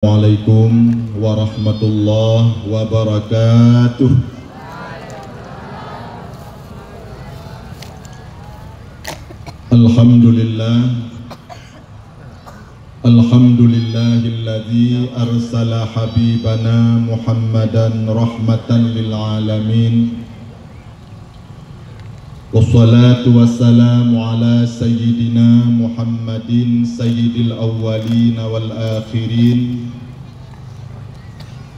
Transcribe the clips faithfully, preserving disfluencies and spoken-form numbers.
Assalamualaikum warahmatullahi wabarakatuh. Alhamdulillah. Alhamdulillahilladzi arsala habibana Muhammadan rahmatan lil alamin. Wassalatu wassalamu ala sayyidina Muhammadin sayyidil awwalin wal akhirin,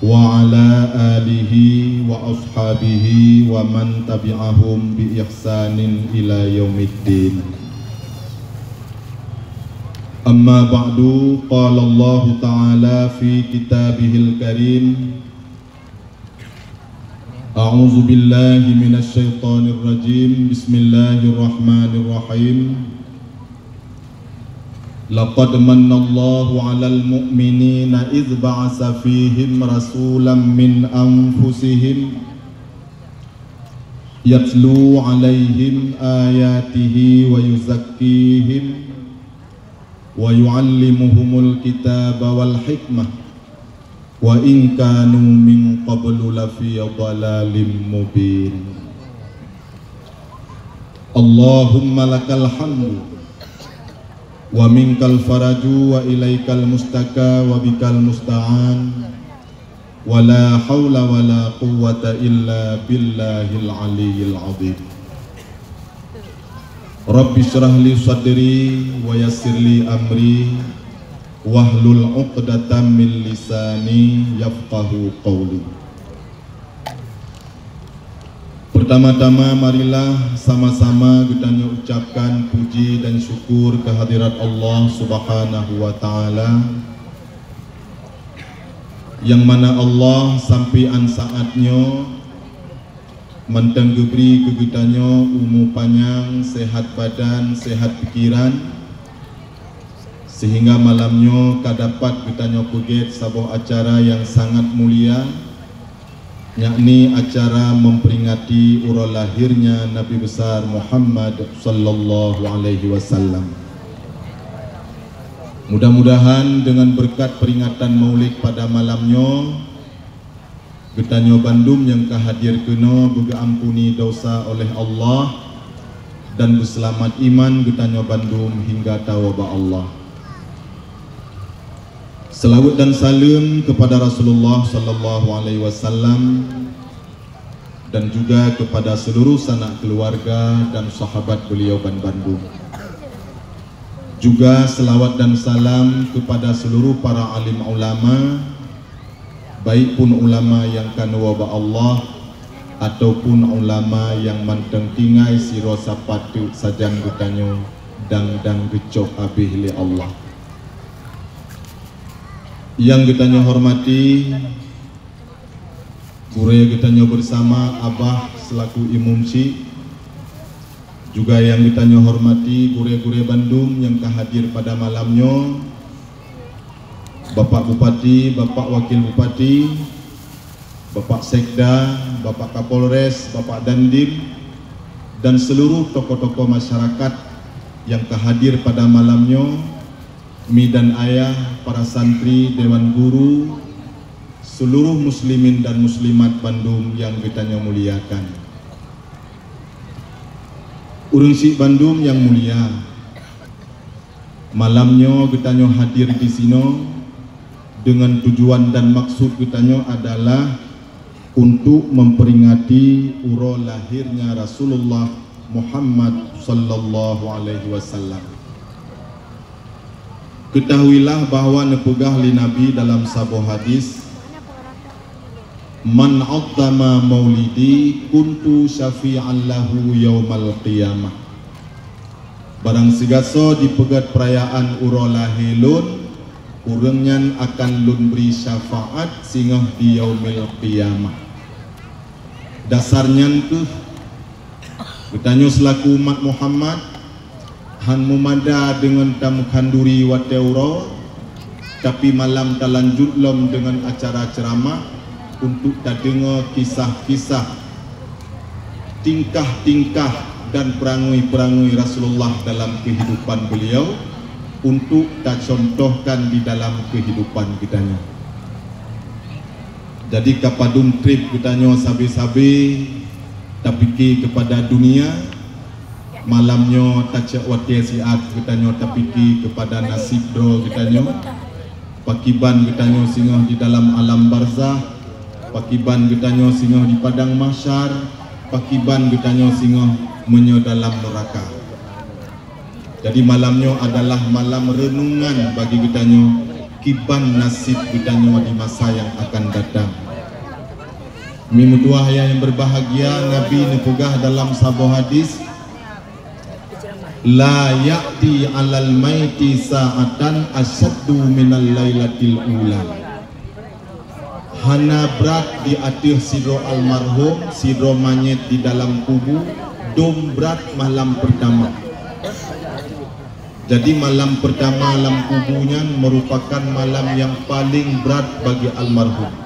wa ala alihi wa ashabihi wa man tabi'ahum bi ihsanin ila yaumiddin. Amma ba'du, qala Allahu ta'ala fi kitabihil karim, A'udzubillahi minasyaitonirrajim. Bismillahirrahmanirrahim. Laqad mannallahu 'alal mu'minina idz ba'atsa fihim rasulam min anfusihim yatlu 'alaihim ayatihi wa yuzakkihim wa yu'allimuhumul kitaba wal hikmah wa in kanu min qablu lafi dhalalim mubin. Allahumma lakal hamdu wa minkal faraju wa ilaikal mustaka wa bikal musta'an. Wa la haula wa la quwwata illa billahil aliyyil azim. Rabbi syrah li sadri wa yassir li amri wahlul 'uqdatam min lisani yafqahu qawli. Pertama-tama, marilah sama-sama geutanyoe ucapkan puji dan syukur kehadirat Allah Subhanahu wa Ta'ala, nyang mana Allah sampai an saat nyoe mantong geubri keu geutanyoe umu panyang, sehat badan, sehat pikiran, sehingga malam nyoe ka dapat geutanyoe peugét saboh acara nyang sangat mulia, yakni acara memperingati uroe lahirnya Nabi Besar Muhammad sallallahu alaihi wasallam. Mudah-mudahan dengan berkat peringatan Maulid pada malam nyoe, geutanyoe bandum nyang ka hadir keunoe beugeuampuni dosa oleh Allah dan beuseulamat iman geutanyoe bandum hingga tawoe bak Allah. Seulaweuet dan saleuem keupada Rasulullah sallallahu alaihi wasallam dan juga keupada seuluruh sanak keuluwarga dan sahabat beuliau ban bandum. Juga seulaweuet dan salam keupada seuluruh para alim ulama, baik pun ulama nyang ka neuwoe bak Allah ataupun ulama nyang mantong tinggai sidroe sapat teuk sajan geutanyoe dang-dang geucok abéh lé Allah. Nyang geutanyoe hormati, gurée geutanyoe bersama Abah selaku imum syik, juga nyang geutanyoe hormati gurée-gurée bandum nyang ka hadir pada malam nyoe, Bapak Bupati, Bapak Wakil Bupati, Bapak Sekda, Bapak Kapolres, Bapak Dandim, dan seluruh tokoh-tokoh masyarakat nyang ka hadir pada malam nyoe, mi dan ayah, para santri, dewan guru, seluruh muslimin dan muslimat bandum nyang geutanyoe muliakan. Ureuëng syik bandum nyang mulia, malam nyoe geutanyoe hadir disinoe deungon tujuan dan maksud geutanyoe adalah untuk memperingati uroe lahirnya Rasulullah Muhammad sallallahu alaihi wasallam. Ketahuilah bahwa neupeugah lé Nabi dalam saboh hadis, "Man 'azzama maulidi kuntu syafi'an lahu yaumal qiyamah." Barang sigasoe jipeugét peurayaan uroe lahé lôn, ureuëng nyan akan lôn bri syafaat singoh di yaumil qiyamah. Dasar nyan kheueh geutanyoe seulaku umat Muhammad han meumada deungon tameukhanduri watée uroe, tapi malam talanjut lom deungon acara ceuramah untuk tadeungoe kisah-kisah, tingkah-tingkah dan peurangui-peurangui Rasulullah dalam keuhidupan beuliau untuk tacontohkan di dalam keuhidupan geutanyoe. Jadi ka padum treb geutanyoe sabe-sabe tapike keupada dunia, malam nyoe tacok watée siat geutanyoe tapike keupada naseb droe geutanyoe. Pakiban geutanyoe singoh di dalam alam barzah, pakiban geutanyoe singoh di padang mahsyar, pakiban geutanyoe singoh meunyoe dalam neuraka. Jadi malam nyoe adalah malam renungan bagi geutanyoe, kiban naseb geutanyoe di masa nyang akan datang. Mi meutuwah ayah nyang berbahagia, Nabi neupeugah dalam saboh hadis, "La ya'ti 'alal maiti sa'atan asyaddu minal lailatil ula." Hana brat di ateueh sidroe almarhum, sidroe manyét di dalam kubu, dum brat malam peurtama. Jadi malam peurtama lam kubu nyan meurupakan malam nyang paleng brat bagi almarhum.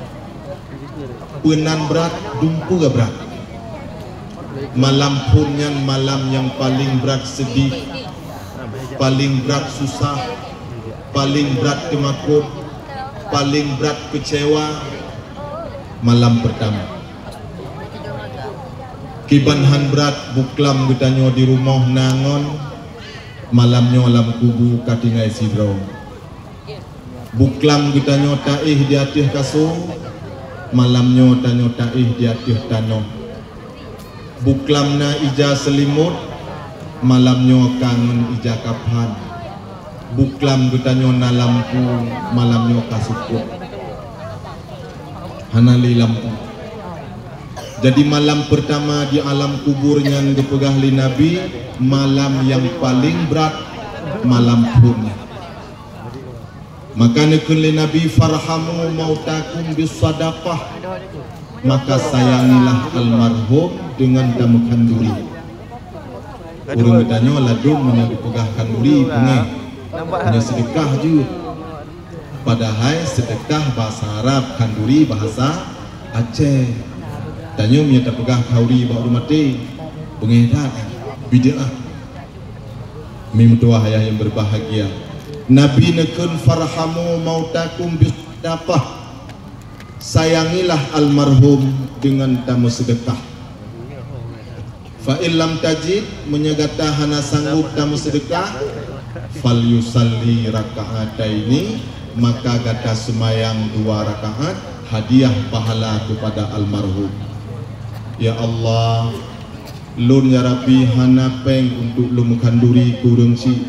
Peunan brat, dumpeue brat. Malam phon nyan malam nyang paleng brat seudeh, paleng brat susah, paleng brat teumakot, paleng brat keucewa, malam peurtama. Kiban han brat buklam geutanyoe di rumoh na ngon, malam nyoe lam kubu ka tinggai sidroe. Buklam geutanyoe taéh di ateueh kasô, malam nyoe tanyoe taéh di ateueh tanoh. Buklam na ija seulimot, malam nyoe ka ngon ija kaphan. Buklam geutanyoe na lampu, malam nyoe ka seupôt. Hana lé lampu. Jadi malam peurtama di alam kubur nyan geupeugah lé Nabi, malam nyang paleng brat, malam phon. Maka neukheun lé Nabi, "Farhamu mautakum bisadaqah." Maka sayangilah almarhum dengan tameukhanduri. Ureuëng geutanyoe ladôm meunyoe geupeugah khanduri, beungéh. Meunyoe seudeukah jeuet. Padahai seudeukah bahasa Arab, khanduri bahasa Aceh. Tanyoe meunyoe tapeugah khanduri bak ureuëng maté, beungéh that, bid'ah. Mi meutuwah ayah nyang berbahagia, Nabi neukheun, "Farhamu mautakum bisadaqah." Sayangilah almarhum dengan tameuseudeukah. "Fa in lam tajid," meunyoe gata hana sanggup tameuseudeukah, "falyusalli raka'ataini," maka gata seumayang dua rakaat hadiah pahala keupada almarhum. Ya Allah, lôn ya Rabbi hana péng untuk lôn meukhanduri keu ureuëng chik.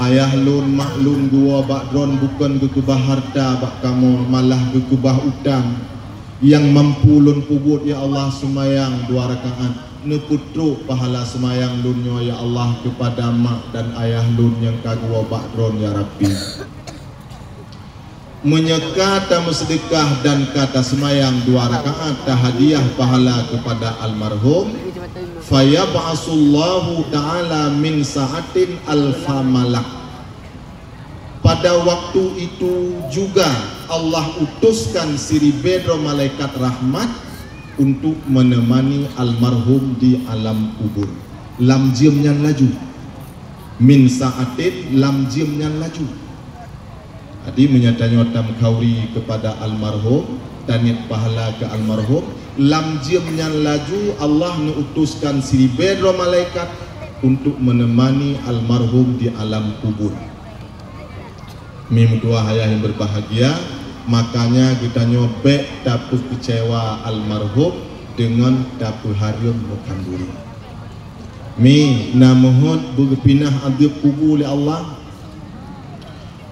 Ayah lôn, mak lôn geuwoe bak droen bukon geukeubah hareuta bak kamoe, malah geukeubah utang. Nyang mampu lôn peubuet, ya Allah, seumayang dua rakaat. Neupeutrok pahala seumayang lôn nyoe, ya Allah, keupada mak dan ayah lôn nyang ka geuwoe bak droen, ya Rabbi. Meunyoe ka tameuseudeukah dan ka taseumayang dua rakaat tahadiah pahala keupada almarhum, fayab'asullahu ta'ala min sa'atin alfa malak. Pada waktu itu juga Allah utuskan siribée droe malaikat rahmat untuk menemani almarhum di alam kubur. Lam jeuem nyan laju. Min sa'atin, lam jeuem nyan laju. Jadi meunyoe tanyoe tamkhanduri keupada almarhum, taniet pahala keu almarhum, lam jeuem nyan laju Allah neuutuskan siribée droe malaikat untuk menemani almarhum di alam kubur. Mi meutuwah ayah nyang berbahagia, makanya geutanyoe bék tapeukeucewa almarhum deungon tapeuhareuem meukhanduri. Mi na meuheuet beugeupinah adeueb kubu lé Allah.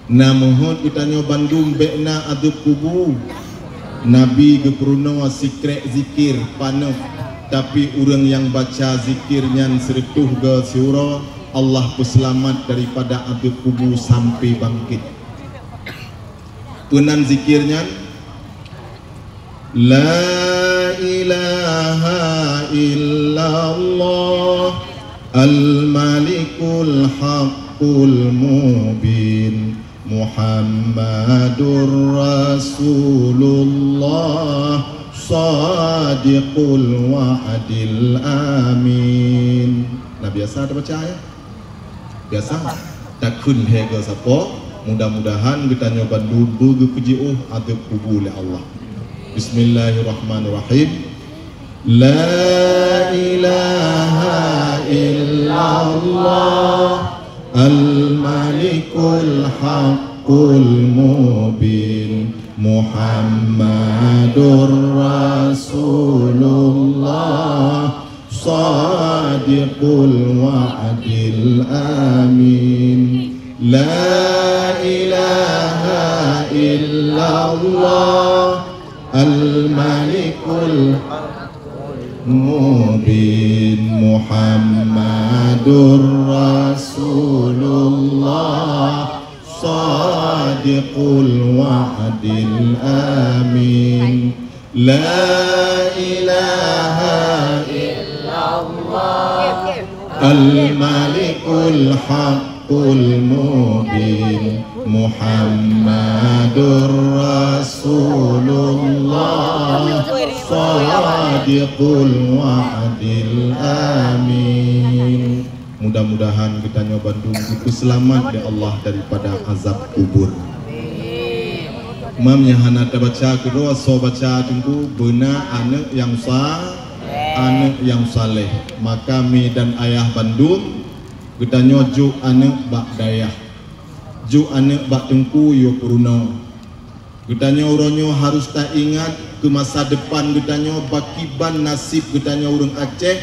Na meuheuet geutanyoe bandum bék na adeueb kubu. Nabi geupeurunoe sikrék zikir panoh, tapi ureuëng nyang baca zikir nyan sireutôh goe siuroe, Allah peuseulamat daripada adeueb kubu sampai bangkét. Peunan zikir nyan, La ilaha illallah al-malikul haqqul mubin, Muhammadur Rasulullah sadiqul wa'dil amin. Nah, biasa tabaca ya. Biasa takheun lhée goe sapo, mudah-mudahan geutanyoe bandum beugeupeujeuôh adeueb kubu lé Allah. Bismillahirrahmanirrahim. La ilaha illallah al-malikul haqqul mubin, Muhammadur Rasulullah sadiqul wa'dil amin. La ilaha illallah al-malikul mubin, Muhammadur Rasulullah sadiqul wa'dil amin. La ilaha illallah al-malikul haqqul mubin, Muhammadur Rasulullah sadiqul wa'dil amin. Mudah-mudahan geutanyoe bandum geupeuseulamat lé Allah daripada azab kubur. Mam nyang hana tabaca keudroe, soe baca Teungku? Beuna, aneuk nyang sa-, aneuk nyang saleh. Maka mi dan ayah bandum, geutanyoe jok aneuk bak dayah. Jok aneuk bak Teungku yue peurunoe. Geutanyoe uroe nyoe harôh taingat keu masa depan geutanyoe, bakiban naseb geutanyoe ureuëng Aceh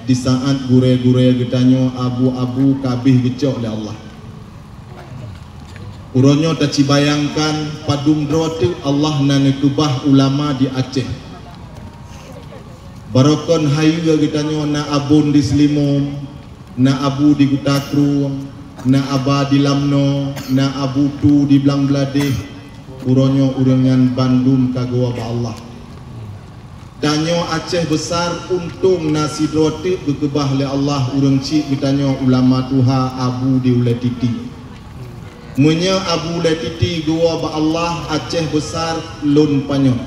di saat gurée-gurée geutanyoe, abu-abu ka abéh geucok lé Allah. Uroe nyoe tacibayangkan padum droe teuk Allah na neukeubah ulama di Aceh. Barokon hayeue geutanyoe na abon di Seulimom, na abu di Guta Krueng, na aba di Lamno, na abu tu di Blang Bladeh. Uroe nyoe ureuëng nyan bandum ka geuwoe bak Allah. Tanyoe Aceh Besar untông na sidroe teuk geukeubah lé Allah ureuëng chik geutanyoe ulama tuha abu di Ulée Titi. Meunyoe abu Ulée Titi geuwoe bak Allah, Aceh Besar lôn panyöt.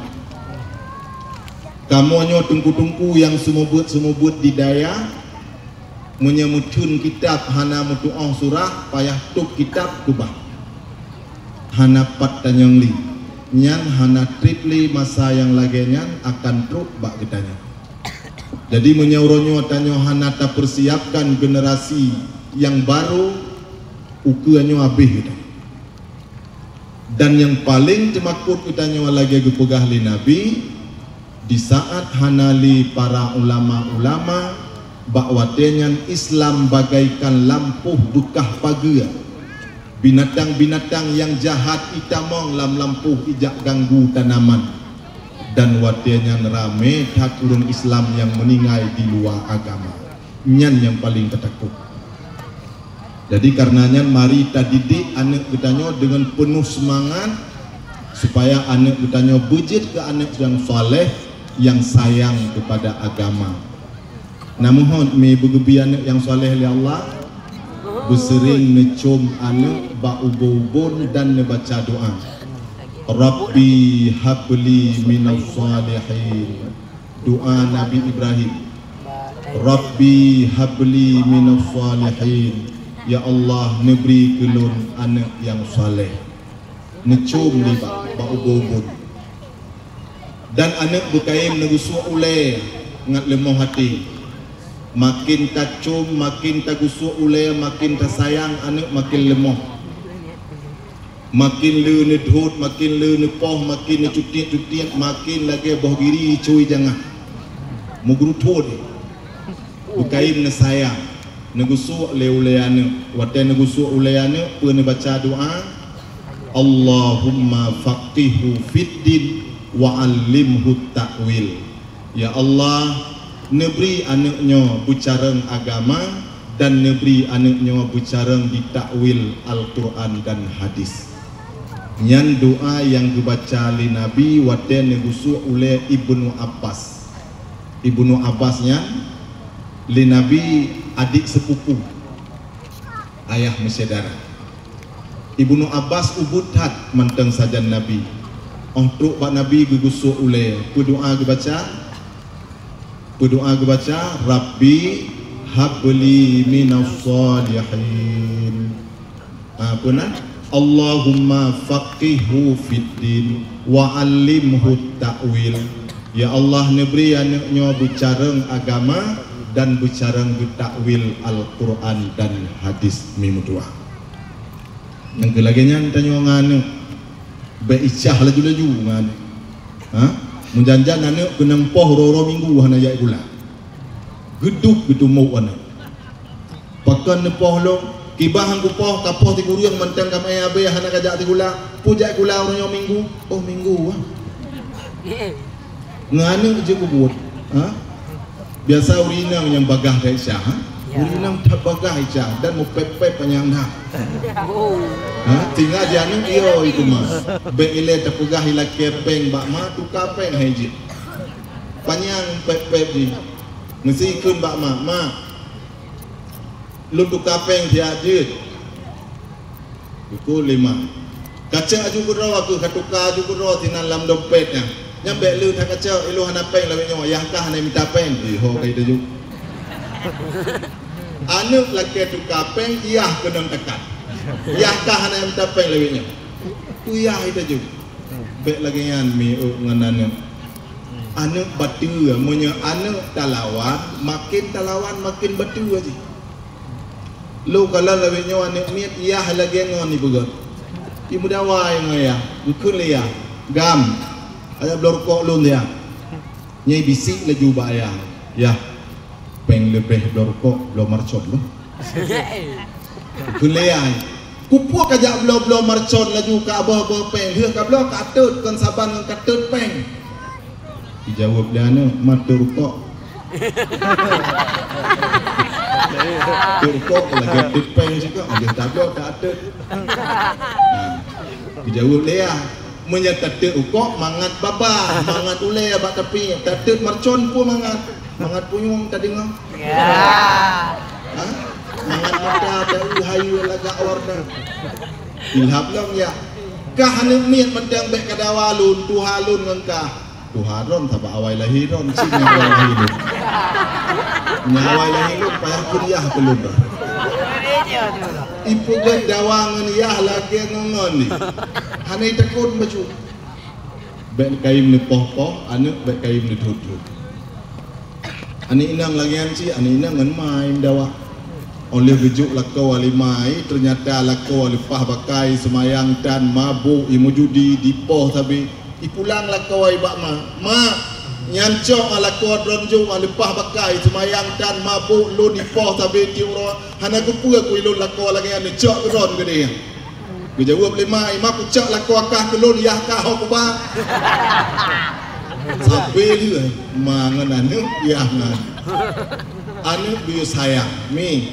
Kamoe nyoe teungku-teungku nyang seumeubeuet-seumeubeuet di dayah, meunyoe meutheun kitab hana meutuoh surah, payah tôb kitab keubah. Hana pat tanyong lé, nyan hana treb lé masa nyang lagée nyan akan trok bak geutanyoe. Jadi meunyoe uroe nyoe tanyoe hana tapeusiapkan generasi nyang barô, ukeue nyoe abéh geutanyoe. Dan nyang paleng teumakot geutanyoe lagée geupeugah lé Nabi, di saat hana lé para ulama-ulama, bak watée nyan Islam bagaikan lampôh beukah pageue. Binatang-binatang nyang jahat itamong lam lampôh ijak ganggu tanaman. Dan watée nyan ramé that ureuëng Islam nyang meuninggai di luwa agama. Nyan nyang paleng tatakot. Jadi kareuna nyan mari tadidik aneuk geutanyoe deungon peunoh seumangat, supaya aneuk geutanyoe beujeuet keu aneuk nyang saleh, nyang sayang keupada agama. Na meuhot mi beugeubi aneuk nyang saleh lé Allah, beuseuring neucom aneuk bak ubon-ubon dan neubaca doa, "Rabbi habli minas salihin." Doa Nabi Ibrahim, "Rabbi habli minas salihin." Ya Allah, neubri keu lôn aneuk nyang saleh. Neucom lé bak, bak ubon-ubon. Dan aneuk beukayém neugeusuek ulée ngat leumoh até. Makén tacom, makén tageusuek ulée, makén tasayang aneuk, makén leumoh. Makén le neudhôt, makén le neupoh, makén neucutiet-cutiet, makén lagée boh giri cui jangah. Meugeureuthot, beukayém neusayang, neugeusuek lé ulée aneuk. Watée neugeusuek ulée aneuk, peue neubaca doa? "Allahumma faqihhu fid din wa 'allimhu ta'wil." Ya Allah, neubri aneuk nyoe beucarông agama dan neubri aneuk nyoe beucarông di takwil Al-Qur'an dan hadis. Nyan doa nyang geubaca lé Nabi watée neugeusuek ulée Ibnu Abbas. Ibnu Abbas nyan lé Nabi adék seupupu ayah meusyedara. Ibnu Abbas ubit that mantong sajan Nabi. Óh trok bak Nabi geugeusuek ulée, peue doa geubaca? Peue doa geubaca? "Rabbi habli minas shalihin." Ah, peue na? Allahumma faqihhu fid din wa 'allimhu ta'wil. Ya Allah, neubri aneuëk nyoe beucarông agama dan beucarông geutakwil Al-Qur'an dan hadis. Mi meutuah. Nyang keu lagée nyan tanyoe ngon aneuëk, bék icah laju-laju ngon aneuëk. Ha? Meujan-jan aneuëk keunong poh uroe-uroe minggu hana jak sikula. Geuduek geutumbok aneuëk. Pakon neupoh lôn, kiban han kupoh, kapoh sikureueng mantong ka meu'en abée hana kajak sikula. Peue jak sikula uroe nyoe minggu? Oh, minggu, ah. Ngon aneuëk jeuet kubuet, ha? Biasa ureuëng inong nyang bagah that icah, ha? Ya. Ureuëng inong that bagah icah dan meupép-pép panyang that. Oh. Ha? Tinggai di aneuëk yo itu mah. Bék ilée tapeugah ilakée péng bak ma, tuka péng hai jeuet. Panyang pép-pép jih. Meusi kheun bak ma, "Ma, lôn tuka péng siat jeuet." Geukheun lé ma, "Kacok aju keudroe kheueh, katuka aju keudroe sinan lam dompet nyan. Nyan bék le that kacok, ilôn hana péng lawét nyoe, yah kah hana mita péng." Iho ka iteuju. Aneuëk lakée tuka péng, yah keunong takat. Yah kah hana mita péng lawét nyoe. Peue yah iteuju. Bék lagée nyan mi ngon aneuëk. Aneuëk bateue, meunyoe aneuëk talawan, maken talawan maken bateue jih. Lôn kalon lawét nyoe aneuëk miet yah lagée ngon ipeugét. Imeudawai ngon yah, geukheun lé yah, "Gam, adak bloe rukok lôn yah." Nyai bisik laju bak ayah, "Yah, péng leubeh bloe rukok, bloe marcon lôn." Kheun lé yah, "Keupeue kajak bloe-bloe marcon laju ka abah-abah péng, heueh kabloe ka atot kon saban ngon ka atot péng?" Geujaweueb lé aneuëk, "Ma, atot rukok." Atot rukok lagée atot péng sikok, lheueh tabloe ka atot. Nah, geujaweueb lé yah, "Meunyoe tatot rukok mangat babah, mangat ulée bak tapi, tatot marcon peue mangat?" Mangat punyueng tadeungoe. Ya. Ha? Mangat mata taeu hayeue lagak warna. Ilhab lom ya. Kah aneuëk miet mantong bék kadawa lôn, tuha lôn ngon kah. Tuha droen sabab awai lahé droen, cit nyang awai lahé lôn. Nyang awai lahé lôn payah kuliah keu lôn droen. Ipeugét dawa ngon yah lagée ngon ngon ni. Hana itakot bacut. Bék kayém neupoh-poh, aneuëk bék kayém neuthot-thot. Aneuëk inong lagée nyan cit, aneuëk inong ngon ma imeudawa. Óh lheueh geujok lakoe lé ma, teunyata lakoe leupah bakai, seumayang tan, mabök, imeujudi, dipoh sabe. Ipulang lakoe ibak ma, "Ma, nyan cok lakoe droen jok leupah bakai, seumayang tan, mabök, lôn ipoh sabe tiep uroe, hana keupeue keu ilôn lakoe lagée nyan, cok keu droen keudeh." Geujaweueb lé ma, "Ma, kucok lakoe kah keu lôn, yah kah ho kuba." Sabe lheueh ma ngon aneuëk yah ngon aneuëk geuyue sayang. Mi,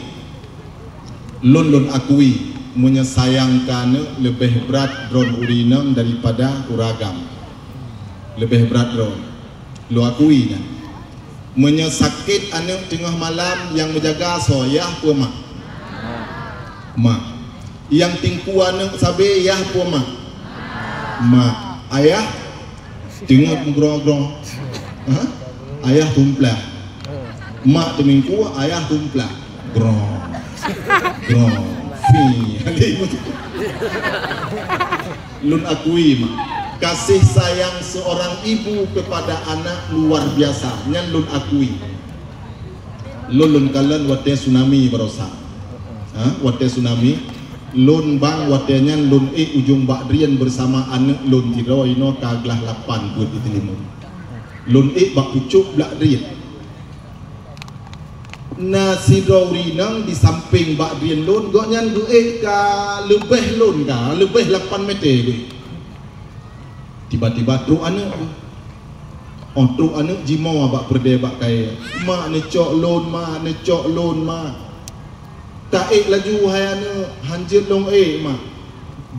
lôn, lôn akui, meunyoe sayang keu aneuëk leubeh brat droen ureuëng inong daripada ureuëng agam. Leubeh brat droen. Lôn akui nyan. Meunyoe sakét aneuëk teungoh malam, nyang meujaga soe, yah peue ma? Ma. Nyang tingku aneuëk sabe, yah peue ma? Ma. Ayah teungeut meugroe-groe. Ha? Ayah tumplah. Ma teumingku, ayah tumplah. Groe. Groe. Fi. Lôn akui, Ma, kasih sayang seorang ibu kepada anak luar biasa. Nyan lôn akui. Lôn, lôn kalon watée tsunami baroesa. Ha, watée tsunami, lôn bang watée nyan lôn ék ujong bak drien bersama aneuëk lôn sidroe inoe ka glah lapan buet di teulimu. Lôn ék bak pucôk blak drien. Na sidroe ureuëng inong di sampéng bak drien lôn, gobnyan geuék ka leubeh lôn ka, leubeh lapan meter geuék. Tiba-tiba trok aneuëk. Óh trok aneuëk jimoe bak peureudée bak kayée, "Mak neucok lôn, Mak, neucok lôn, Mak." "Taék laju hai aneuëk, hanjeuet lôn ék, Mak."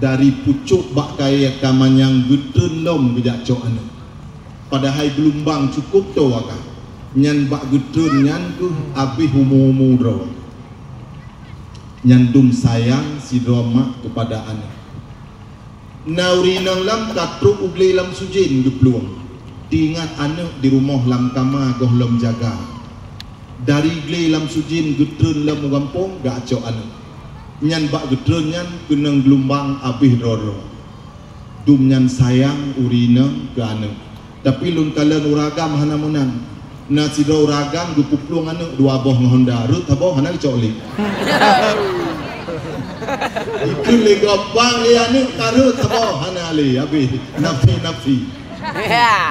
Dari pucôk bak kayée ka manyang geutreun lom geujak cok aneuëk. Padahai geulumbang cukôp toe ka. Nyan bak geutreun nyan keuh abéh umu-umu droe. Nyan dum sayang sidroe mak keupada aneuëk. Na ureuëng inong lom ka trok u glé lam sujen geuplueng. Teuingat aneuëk di rumoh lam kama gohlom jaga. Dari glé lam sujen geutreun lom u gampông geucok aneuëk. Nyan bak geutreun nyan keunong geulumbang abéh droe-droe. Dum nyan sayang ureueng inong keu aneuk. Tapi lôn kalon ureueng agam hana meunan. Na sidroe ureueng agam geupuplueng aneuk dua boh ngon honda, rhot saboh hana geucok lé. Ikheun lé gob bang lé aneuk ka rhot saboh hana lé, abéh. Nafsi-nafsi.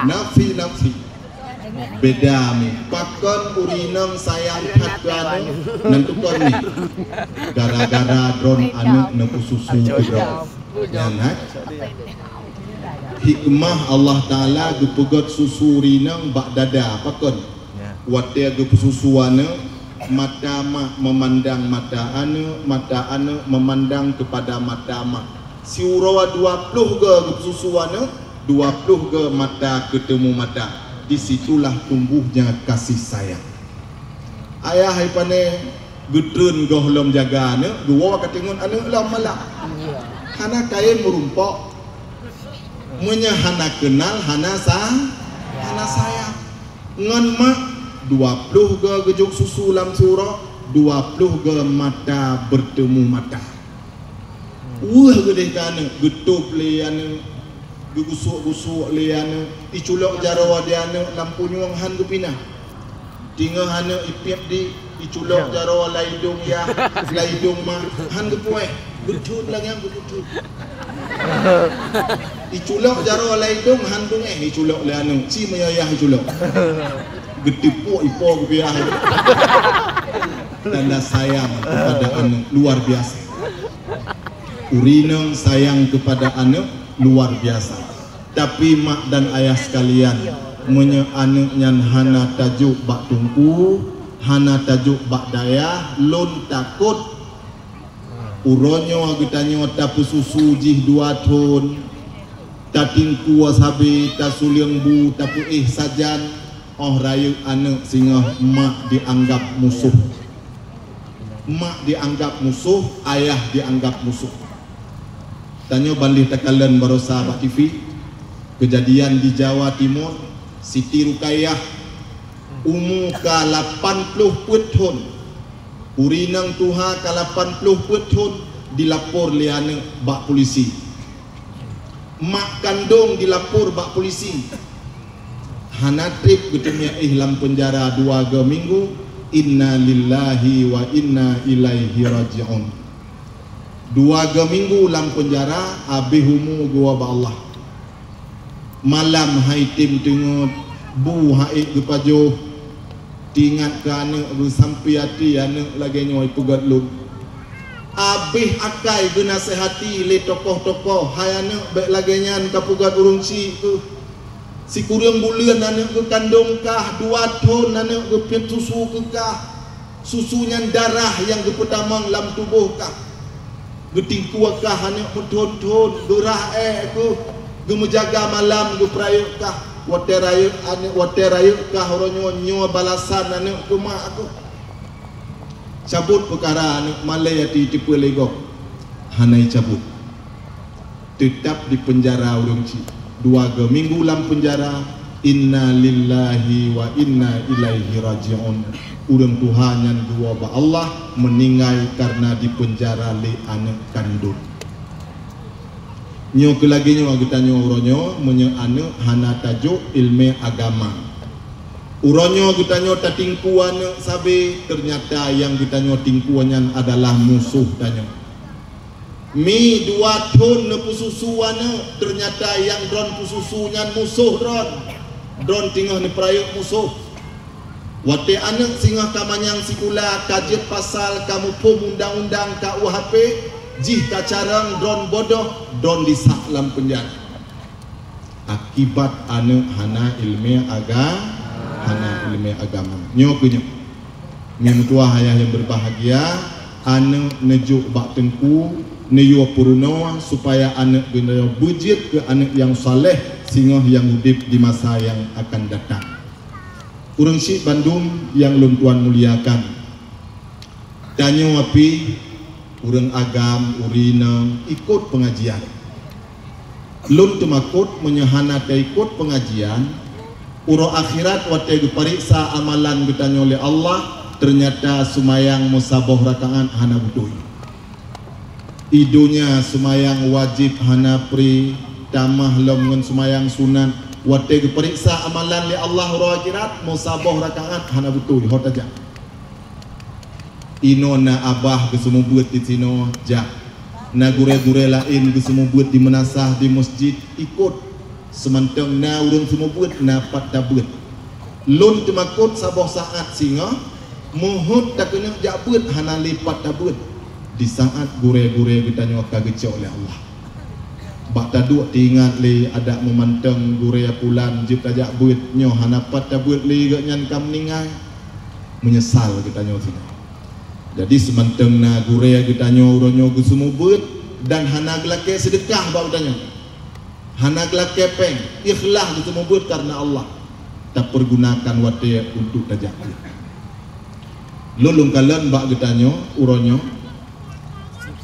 Nafsi-nafsi. Beda mi. Pakon ureueng inong sayang that keu aneuk, nan tukon mi. Gara-gara droen aneuk neupeususu keu droe. Nyan, ha? Hikmah Allah Taala geupeugöt susu ureueng inong bak dada. Pakon? Watèe geupeususu aneuk, mata mak memandang mata aneuk, mata aneuk memandang kepada mata mak. Siuroe dua ploh goe geupeususu aneuk, dua ploh goe mata keutemu mata. Di situlah tumbuhnya kasih sayang. Ayah hai pané geutreun gohlom jaga aneuk, geuwoe ka teungeut aneuk lom malam. Hana kayém meurumpok. Meunyoe hana keunal, hana sa-, hana sayang. Ngon mak, dua ploh goe geujok susu lam siuroe, dua ploh goe mata bertemu mata. Weueh geudeh keu aneuk, geutôb lé aneuk, geugusuk-gusuk lé aneuk, iculok jaroe di aneuk lam punyueng han geupinah. Teungoh aneuk ipiep di, iculok jaroe lam idong yah, lam idong mak, han geupuéh, geuthôt lagèe nyan geuthôt. Iculok jaroe lam idong han beungèh iculok lé aneuk, ci meuyayah iculok. Geutipuk ipo geubiah. Tanda sayang kepada aneuk luar biasa. Ureueng inong sayang kepada aneuk luar biasa. Tapi mak dan ayah sekalian, meunyoe aneuk nyan hana tajok bak teungku, hana tajok bak dayah, lôn takot uroe nyoe geutanyoe tapeususu jih dua thon, tatingkue sabé, tasuleung bu, tapeuéh sajan, 'oh rayeuk aneuk singoh mak dianggap musoh. Mak dianggap musoh, ayah dianggap musoh. Tanyoe ban lheueh takalon barosa bak T V, keujadian di Jawa Timur, Siti Rukayah, umu ka lapan ploh peuet thon. Ureueng inong tuha ka lapan ploh peuet thon dilapor lé aneuk bak pulisi. Mak kandong dilapor bak pulisi. Hana trép geuteumé éh lam peunjara dua goe minggu, inna lillahi wa inna ilaihi raji'un. Dua goe minggu lam peunjara, abéh umu geuwoe bak Allah. Malam han item teungeut, bu han ék geupajoh, teuingat keu aneuk geuh sampoe até aneuk lagèe nyoe ipeugöt lôn. Abéh akai geunasehati lé tokoh-tokoh, hai aneuk, bèk lagèe nyan kapeugöt ureueng chik keuh. Sikureueng buleuen aneuk geukandong kah, dua thon aneuk geupiep susu keu kah. Susu nyan darah nyang geupeutamong lam tuboh kah. Geutingkue kah aneuk meuthon-thon, geurah èk keuh, geumeujaga malam geupeurayeuk kah. Watèe rayeuk aneuk, watèe rayeuk kah uroe nyoe, nyoe balasan aneuk keu mak keuh. Cabot peukara aneuk malèe até teupeue lé gob. Hana icabot. Teutap dipeunjara ureueng chik. Dua goe minggu lam peunjara, inna lillahi wa inna ilaihi raji'un. Ureueng tuha nyan geuwoe bak Allah, meuninggai kareuna dipeunjara lé aneuk kandong. Nyoe keuh lagèe nyoe geutanyoe uroe nyoe, meunyoe aneuk hana tajok ileumèe agama. Uroe nyoe geutanyoe tatingkue aneuk sabé, teunyata nyang geutanyoe tingkue nyan adalah musoh tanyoe. Mi dua thon neupeususu aneuk, teunyata nyang droen peususu nyan musoh droen. Droen teungoh neupeurayeuk musoh. Watèe aneuk singoh ka manyang sikula, ka jeuet pasal, ka muphom undang-undang, ka U H P, jih ka carông droen bodoh, droen disak lam peunjara. Akibat aneuk hana ileumèe aga-, hana ileumèe agama. Nyoe keuh nyoe. Nyang meutuah ayah nyang berbahagia, aneuk neujok bak teungku, neuyue peurunoe supaya aneuk geutanyoe beujeuet keu aneuk nyang saleh singoh nyang udép di masa nyang akan datang. Ureueng chik bandum nyang lôn tuan muliakan, tanyoe pih ureueng agam, ureueng inong ikot peungajian. Lôn teumakot meunyoe hana taikot peungajian, uroe akhirat watèe geupareksa amalan geutanyoe lé Allah, teunyata seumayang meusaboh rakaat hana beutôi. I donya seumayang wajéb hana pri, tamah lom ngon seumayang sunat. Watée geupeuriksa amalan lé Allah uroe akhirat, meusaboh rakaat hana beutôi, ho tajak. Inoe na abah geuseumeubeuet di sinoe, jak. Na gurée-gurée laén geuseumeubeuet di meunasah, di meuseujid, ikot. Seumantong na ureuëng seumeubeuet na pat tabeuet. Lôn teumakot saboh saát singoh, meuheuet takeuneuk jak beuet hana lé pat tabeuet. Di saát gurée-gurée geutanyoe ka geucok lé Allah. Bak taduek teuingat lé adak meumantong gurée pulan jeuet tajak beuet, nyoe hana pat tabeuet lé geuhnyan ka meuninggai. Meunyeusal geutanyoe singoh. Jadi seumantong na gurée geutanyoe uroe nyoe geuseumeubeuet dan hana geulakée seudeukah bak geutanyoe. Hana geulakée péng, ikhlas geuseumeubeuet kareuna Allah, tapeurgunakan watée untuk tajak beuet. Lôn lôn kalon bak geutanyoe uroe nyoe,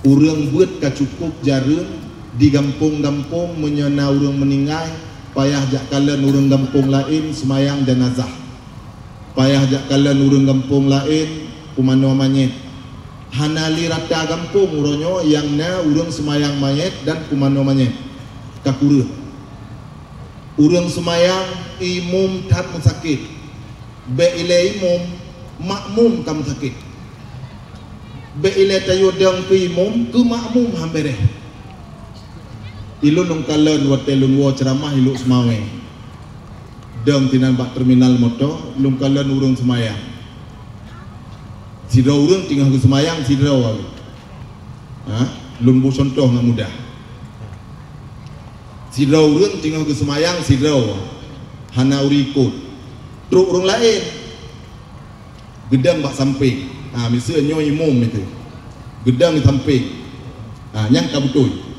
ureuëng beuet ka cukup jareueng di gampông-gampông, meunyoe na ureuëng meuninggai, payah jak kalon ureuëng gampông laén seumayang janazah. Payah jak kalon ureuëng gampông laén peumanö manyét. Hana lé rata gampông uroe nyoe nyang na ureuëng seumayang manyét dan peumanö manyét. Ka kureueng. Ureuëng seumayang imum that meusakét. Bék ilée imum, makmum ka meusakét. Bék ilée tayue dong keu imum, keu makmum han béréh. Ilôn lôn kalon watée lôn woe ceuramah ilok Seumawé. Dong tinan bak teuminal moto, lôn kalon ureuëng seumayang. Sidroe ureuëng teungoh geuseumayang sidroe. Ha? Lôn beu cuntoh ngon mudah. Sidroe ureuëng teungoh geuseumayang sidroe. Hana ureuëng ikot. Trok ureuëng laén. Geudong bak sampéng. Ha, miseue nyoe imum itu. Geudong di sampéng. Ha, nyan ka beutôi.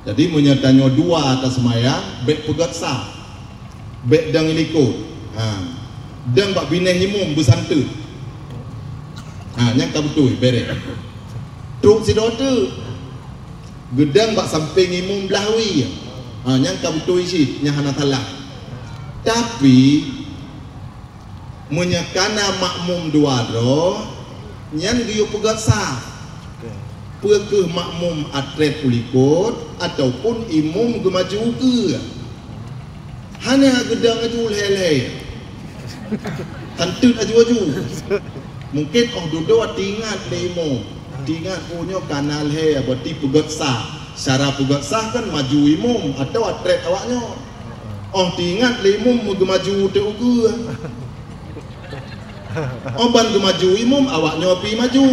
Jadi meunyoe tanyoe dua taseumayang, bék peugét saf. Bék dong ilikot. Ha. Dong bak binéh imum beusanteut. Ha, nyan ka beutôi, béréh. Trok sidroe teuk. Geudong bak sampéng imum blah wie. Ha, nyan ka beutôi cit, nyan hana salah. Tapi, meunyoe kana makmum dua droe, nyan geuyue peugét saf. Peu kheueh makmum atrét u likot ataupun imum geumaju ukeue? Hana, geudong aju lhée-lhée. Hanteut aju-aju. Mungken óh dudoe teuingat lé imum. Teuingat, oh, nyoe kana lhée, berarti peugét saf. Cara peugét saf kan maju imum atawa trép awaknyoe. Óh teuingat lé imum meugeumaju teuk ukeue. Óh ban geumaju imum, awaknyoe pi maju.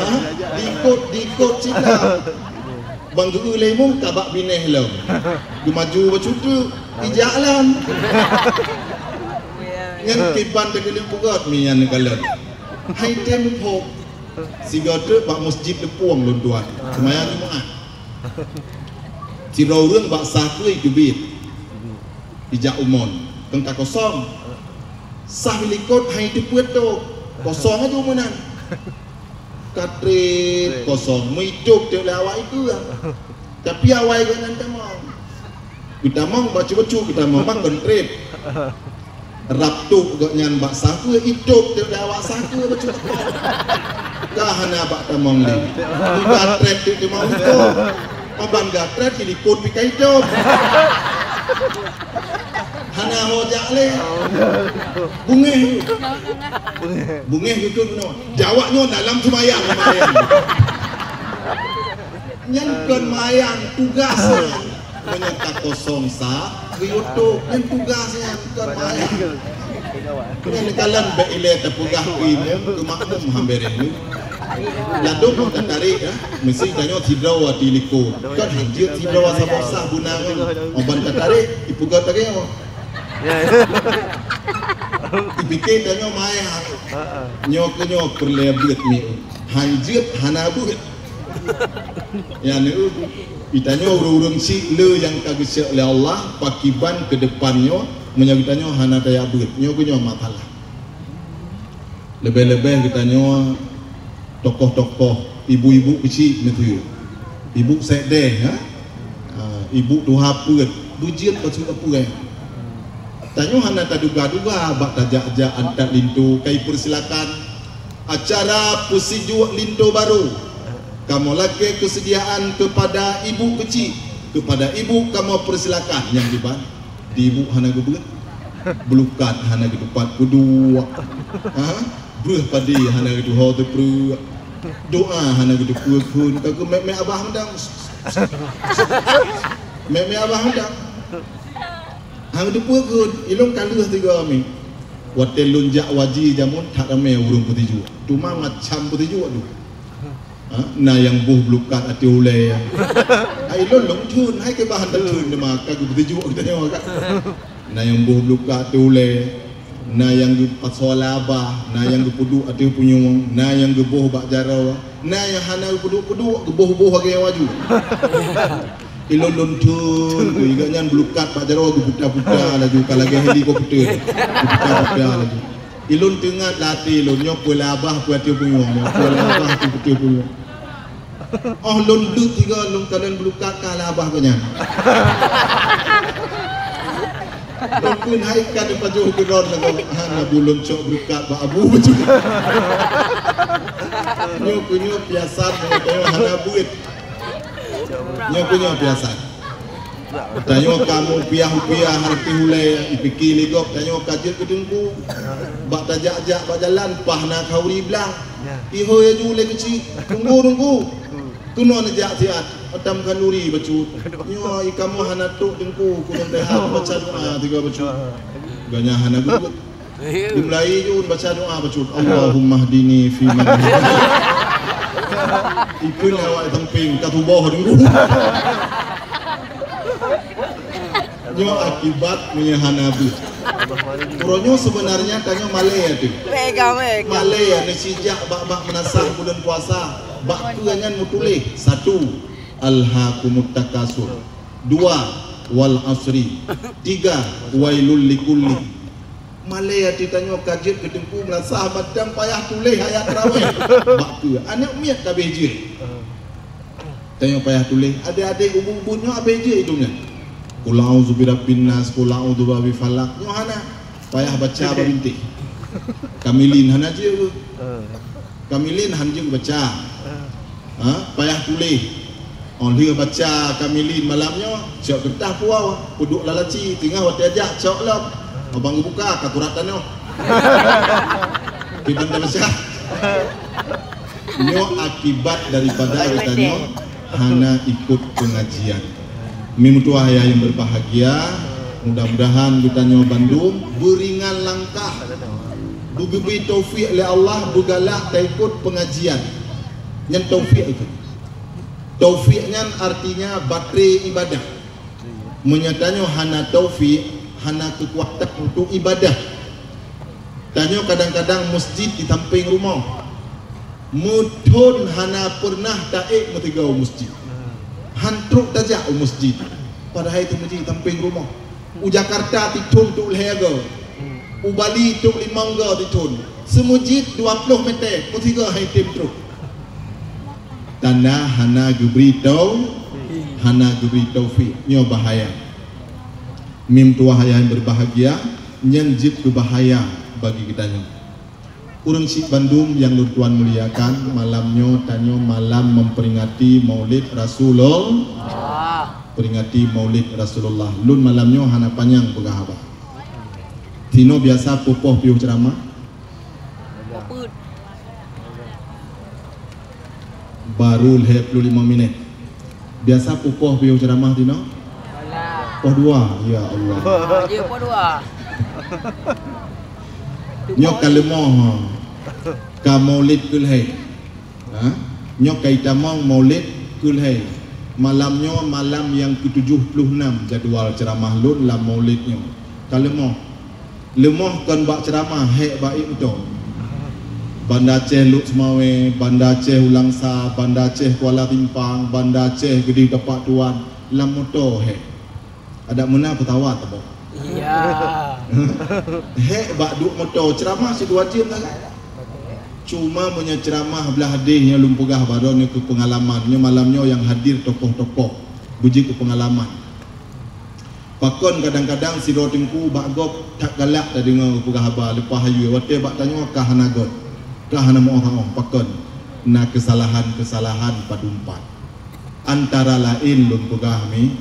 Ha? Diikot, diikot cit lah. Ban geu-eu lé imum ka bak binéh lom. Geumaju bacut teuk, ijak lom. Nyan kiban teukeuleuek peugét mi nyan neukalon. Hai tem phok. Sigoe teuk bak meuseujid Leupueng lôn tuan. Seumayang Jumat. Sidroe ureuëng bak saf keu iteubiet. Ijak umon, keu ka kosong. Saf ilikot hai teupeuet tôb. Kosong aju meunan. Ka trép kosong, meuitôb teuk lé awak ikeue. Tapi awai geuhnyan tamong. Geutamong bacut-bacut geutamong makon trép. Rab tok geuhnyan bak saf keu itôb teuk lé awak saf keu bacut-bacut. Ka hana bak tamong lé. Ka trép teuk teuma itôb. Aban ka trép ilikot pi ka itôb. Hana ho jak lé. Beungéh. Beungéh geukheun bunoe. Jaweueb nyoe dalam seumayang, seumayang. Nyan kon mayang, tugas nyan. Meunyoe ka kosong saf, geuyue tôb, nyan tugas nyan, kon mayang. Nyan kalon bék ilée tapeugah keu imum, keu makmum han béréh nyoe. Ladôm nyoe tatarek, ya. Meusi tanyoe sidroe tilikot. Kon hanjeuet sidroe saboh saf beuna ngon. Aban tatarek, ipeugah lagée nyoe. Ya, ya. Ipike tanyoe mayang. Heeh. Nyoe keu nyoe peureulée beuet mi. Hanjeuet hana beuet. Nyan, eh, geutanyoe ureuëng-ureuëng syiek le nyang ka geuseuk lé Allah, pakiban keu depan nyoe, meunyoe geutanyoe hana tajak beuet, nyoe keu nyoe masalah. Leubeh-leubeh geutanyoe tokoh-tokoh, ibu-ibu keuchik miseue. Ibu sekdeh, ha? Ah, ibu tuha peuet, beujeuet bacut apui. Tanyoe hana taduga-duga bak tajak-jak antat linto ka ipeursilakan acara peusijuek linto barô. Kamoe lakée keuseudiaan keupada ibu keuchik, keupada ibu kamoe peusilakan nyang diban. Di ibu hana geubeuet, beulukat hana geutupat peuduek, ha? Breueh padé hana geutuho teupreuek, doa hana geuteupeue kheun, ka keu mé-mé abah meudang. Mé-mé abah meudang. Hana geuteupeue kheun, ilôn ka lheueh tiga mi. Watée lôn jak waji jameun that ramé ureuëng peusijuek. Teuma macam peusijuek tu. Ha, na nyang boh beulukat ateueh ulée. Hai lôn lôn theun, hai keu bahan tatheun teuma ka geupeusijuek geutanyoe kan. Na nyang boh beulukat ateueh ulée, na nyang geupasoe labah, na nyang geupeuduek ateueh punyueng, na nyang geuboh bak jaroe, na nyang hana geupeuduek-peuduek, geuboh-boh lagée nyang laju. Ilôn lôn theun, keu nyan beulukat bak jaroe geuputa-puta laju ka lagée helikopter. Geuputa-puta laju. Ilôn teuingat lam até lôn, nyoe peue labah peue ateueh punyueng, nyoe peue labah peue ateueh punyueng. Oh lôn deuek tiga lôn kalon beulukat ka labah geuh nyan. Lôn kheun hai ka dipajoh keu droe lagoe, hana bu lôn cok beulukat bak abu bacut. Nyoe keu nyoe piasan nyoe hana buet. Nyoe keu nyoe piasan. Tanyoe ka mupiah-upiah ateueh ulée, ipike lé gob tanyoe ka jeuet keu teungku. Bak tajak-jak bak jalan, paih na khauri blang. Ihôi laju ulée keuchik, "Teungku, teungku, keunoe neujak siat, atam khanduri bacut." Nyoe ikamoe hana trok teungku, keunoe teuhah baca doa tiga bacut. Gobnyan hana geubeuet. Di mulai jun baca doa bacut, "Allahummahdini fi man hadait." Ikheun awak sampéng ka tuboh deungon. Nyoe akibat meunyoe hana beuet. Uroe nyoe sebenarnya tanyoe malée teuh. Mega, mega. Malée ya neusijak bak-bak meunasah buleuen puasa. Bak keue nyan meutuléh, satu, "Alhaakumut takasur." Dua, "Wal asri." Tiga, "Wailul likulli." Malée ateueh tanyoe ka jeuet keu teungku meunasah mantong payah tuléh ayat tarawih. Bak keue aneuk miet ka abéh jeuet. Tanyoe payah tuléh, adék-adék ubit-ubit nyoe abéh jeuet idong nyan. Qul a'udzu birabbin nas, qul a'udzu birabbil falaq. Nyoe hana. Payah baca babinteh. Kamilin hana jeuet. Kamilin han jeuet baca. Ha, payah tuléh. Oh lheueh baca Kamilin malam nyoe, cok keureutah puwoe, peuduek lam laci, teungoh watée jak cok lom. Abang geubuka ka kurat tanoh. Kiban dah baca. Nyoe akibat daripada geutanyoe hana ikut pengajian. Mi meutuwah ayah yang berbahagia, mudah-mudahan geutanyoe bandum beuringan langkah, beugeubri taufik lé Allah beugalak taikot pengajian. Nyan taufik itu. Taufik nyan artinya baterai ibadah. Meunyoe tanyoe hana taufik, hana keukuatan untuk ibadah. Tanyoe kadang-kadang masjid di sampéng rumoh. Meuthon hana peureunah taék meusigoe u masjid. Han trok tajak u masjid. Padahai itu masjid di sampéng rumoh. U Jakarta tithon trok lhée goe. U Bali trok limong goe tithon. Seumujid dua ploh mètè, meusigoe han item trok. Tanda hana geubri tau, hana geubri taufik. Nyoe bahaya. Mi meutuwah ayah yang berbahagia, nyan jeuet keu bahaya bagi geutanyoe. Ureuëng syik bandum nyang lôn tuan muliakan, malam nyoe tanyoe malam memperingati Maulid Rasulullah. Peringati Maulid Rasulullah. Lôn malam nyoe hana panyang peugah haba. Sinoe biasa peupoh piôh ceuramah. Baru lhée ploh limong minét. Biasa peupoh piôh ceuramah tinoe? Poh dua. Ya Allah. Jeuet poh dua. Nyoe ka leumoh, ha. Ka Maulid keu lhée. Ha? Nyoe ka itamong Maulid keu lhée. Malam nyoe malam nyang keu tujoh ploh nam jadwal ceuramah lôn lam Maulid nyoe. Ka leumoh. Leumoh kon bak ceuramah, hék bak ié meuto. Banda Aceh Lhokseumawe, Banda Aceh Ulangsa, Banda Aceh Kuala Simpang, Banda Aceh Geudeh Tapak Tuan, lam moto hék. Adak meuna peusawat teuboh. Iya. Hék bak duek moto, ceuramah sidua jeuem sagai. Cuma meunyoe ceuramah blah deh nyang lôn peugah baroe nyoe keu peungalaman, nyoe malam nyoe nyang hadir tokoh-tokoh, beujeuet keu peungalaman. Pakon kadang-kadang sidroe teungku bak gob that galak tadeungoe geupeugah haba leupah hayeu, watée bak tanyoe ka hana göt, ka hana meuoh-oh, pakon? Na keusalahan-keusalahan padum pat. Antara laén lôn peugah mi,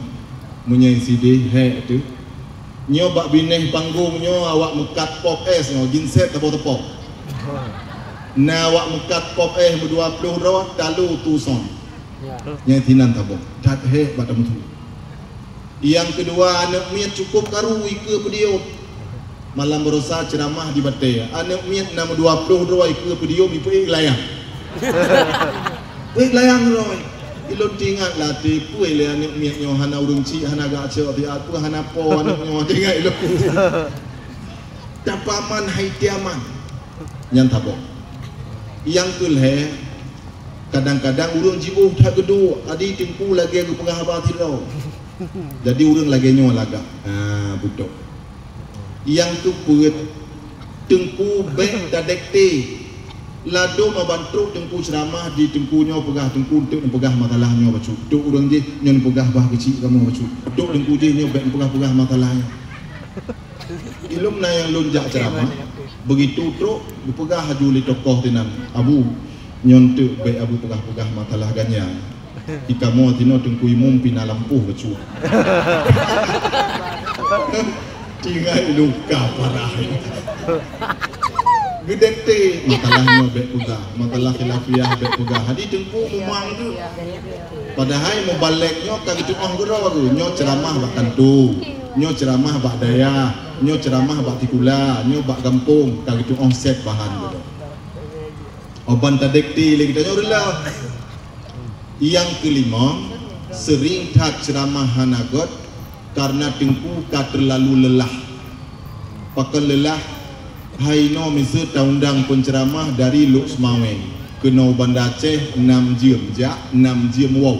meunyoe sideh hék teuh. Nyoe bak binéh panggong nyoe awak meukat pop es nyoe, ginsét teupok-teupok. Na awak meukat pop es meudua ploh droe, talo tuson. Ya. Nyang sinan saboh, that hék bak tameusu. Nyang keudua, aneuk miet cukôp karu ikeue peudiom. Malam baroesa ceuramah di batée, aneuk miet na meudua ploh droe ikeue peudiom ipeuék layang. Ék layang droe. Ilôn teuingat lam até, peue lé aneuk miet nyoe hana ureueng chik, hana gak cok siat, peue hana po aneuk nyoe, teuingat ilôn. Tapaman hai tiaman. Nyan saboh. Nyang keulhée, kadang-kadang ureueng jiôh that geuduek, adi teungku lagée geupeugah haba sidroe. Jadi ureueng lagée nyoe lagak. Ha, beutôi. Nyang keupeuet, teungku bék tadekte. Ladôm ban trok teungku ceuramah di teungku nyoe peugah, teungku eunteuk neupeugah masalah nyoe bacut. Trok ureueng jih nyoe neupeugah bah keuchik kamoe bacut. Trok teungku jih nyoe bék neupeugah-peugah masalah nyoe. Ilôn na nyang lôn jak ceuramah, begitu trok geupeugah laju lé tokoh sinan, "Abu, nyoe eunteuk bék Abu peugah-peugah masalah ganya. Di kamoe sinoe teungku imum pih na lampôh bacut." Tinggai luka parah. Geudekte, masalah nyoe bék peugah, masalah khilafiah bék peugah. Jadi teungku mumang tu. Padahai mubalek nyoe ka geutu'oh keudroe geuh, nyoe ceuramah bak kantô, nyoe ceuramah bak dayah, nyoe ceuramah bak sikula, nyoe bak gampông, ka geutu'oh sép bahan keudroe. Oban tadekte lé geutanyoe reuloh. Nyang keulimong, seuring that ceuramah hana göt, kareuna teungku ka teulalu leulah. Pakon leulah? Hai inoe miseue taundang penceuramah dari Lhokseumawe keunoe Banda Aceh, nam jeuem jak, nam jeuem woe.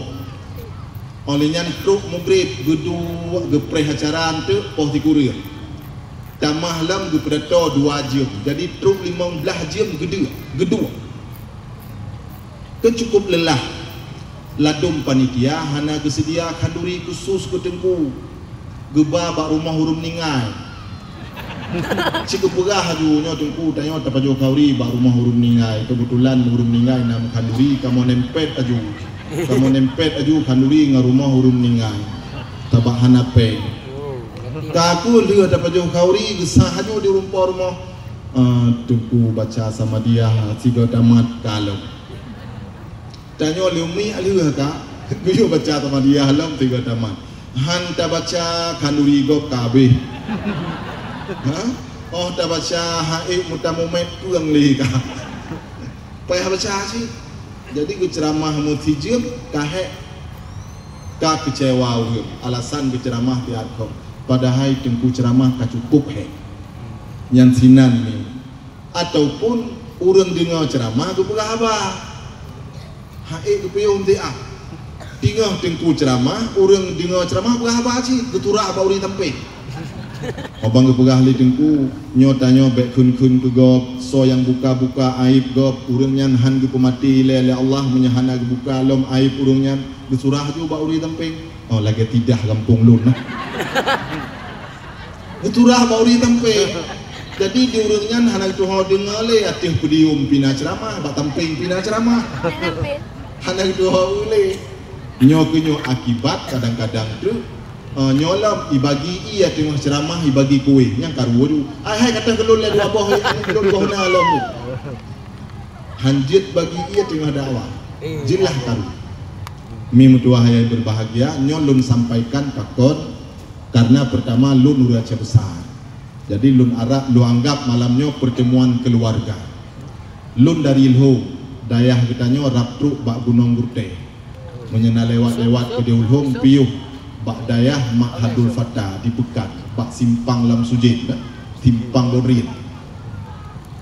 Óh lheueh nyan trok mugreb geuduek geupreh acara eunteuk poh sikureueng. Tamah lom geupidato dua jeuem, jadi trok limong blaih jeuem geuduek, geuduek. Keu cukôp leulah, ladôm panitia hana geuseudia khanduri khusos keu teungku, geuba bak rumoh ureueng meuninggai. Cit geupeugah laju nyoe teungku, tanyoe tapajoh khanduri bak rumoh ureueng meuninggai. Keubeutulan ureueng meuninggai na meukhanduri, kamoe nempet laju. Kamoe nempet laju khanduri ngon rumoh ureueng meuninggai. Sabab hana péng. Ka kheueh lheueh tapajoh khanduri, geusah laju di rumpok rumoh. Ah, teungku baca Samadiyah sigoe tamat ka lom. Tanyoe leumiek lheueh ka, geuyue baca Samadiyah lom sigoe tamat. Han tabaca khanduri gob ka habéh. Ha? Óh tabaca haék meutamumét peueng lé ka. Payah baca cit. Jadi geuceuramah meusijeum ka hék, ka keucewa ureueng. Alasan geuceuramah siat khong. Padahai teungku ceuramah ka cukôp hék. Nyan sinan ni. Ataupun ureueng deungoe ceuramah geupeugah haba. Haék geupiôh siat. Teungoh teungku ceuramah, ureueng deungoe ceuramah peugah haba cit, geuturah bak ureueng sampéng. Abang geupeugah lé teungku, nyoe tanyoe bék kheun-kheun keu gob, soe nyang buka-buka aéb gob, ureueng nyan han geupeumaté ilée lé Allah meunyoe hana geubuka lom aéb ureueng nyan, geusurah ju bak ureueng sampéng. Oh, lagée tidah gampông lôn nah. Geuturah bak ureueng sampéng. Jadi di ureueng nyan hana geutuho deungoe lé ateueh podium pih na ceuramah, bak sampéng pih na ceuramah. Hana geutuho lé. Nyoe keuh nyoe akibat kadang-kadang tu, eh, nyoe lom ibagi ié teungoh ceuramah, ibagi kueh, nyang karu ju. Ai hai kata keu lôn lé dua boh, lôn boh na lom tu. Hanjeuet bagi ié teungoh dakwah. Jeulaih karu. Mi meutuwah nyang berbahagia, nyoe lôn sampaikan pakon, karena pertama lôn ureueng Aceh besar. Jadi lôn arap, lôn anggap malam nyoe pertemuan keluarga. Lôn dari Lhong, dayah geutanyoe rab trok bak Gunong Gurtée. Meunyoe na lewat-lewat keudéh u Lhong, piôh bak dayah Mak Hadul Fata di Peukan, bak simpang Lam Sujen, simpang Bodrin.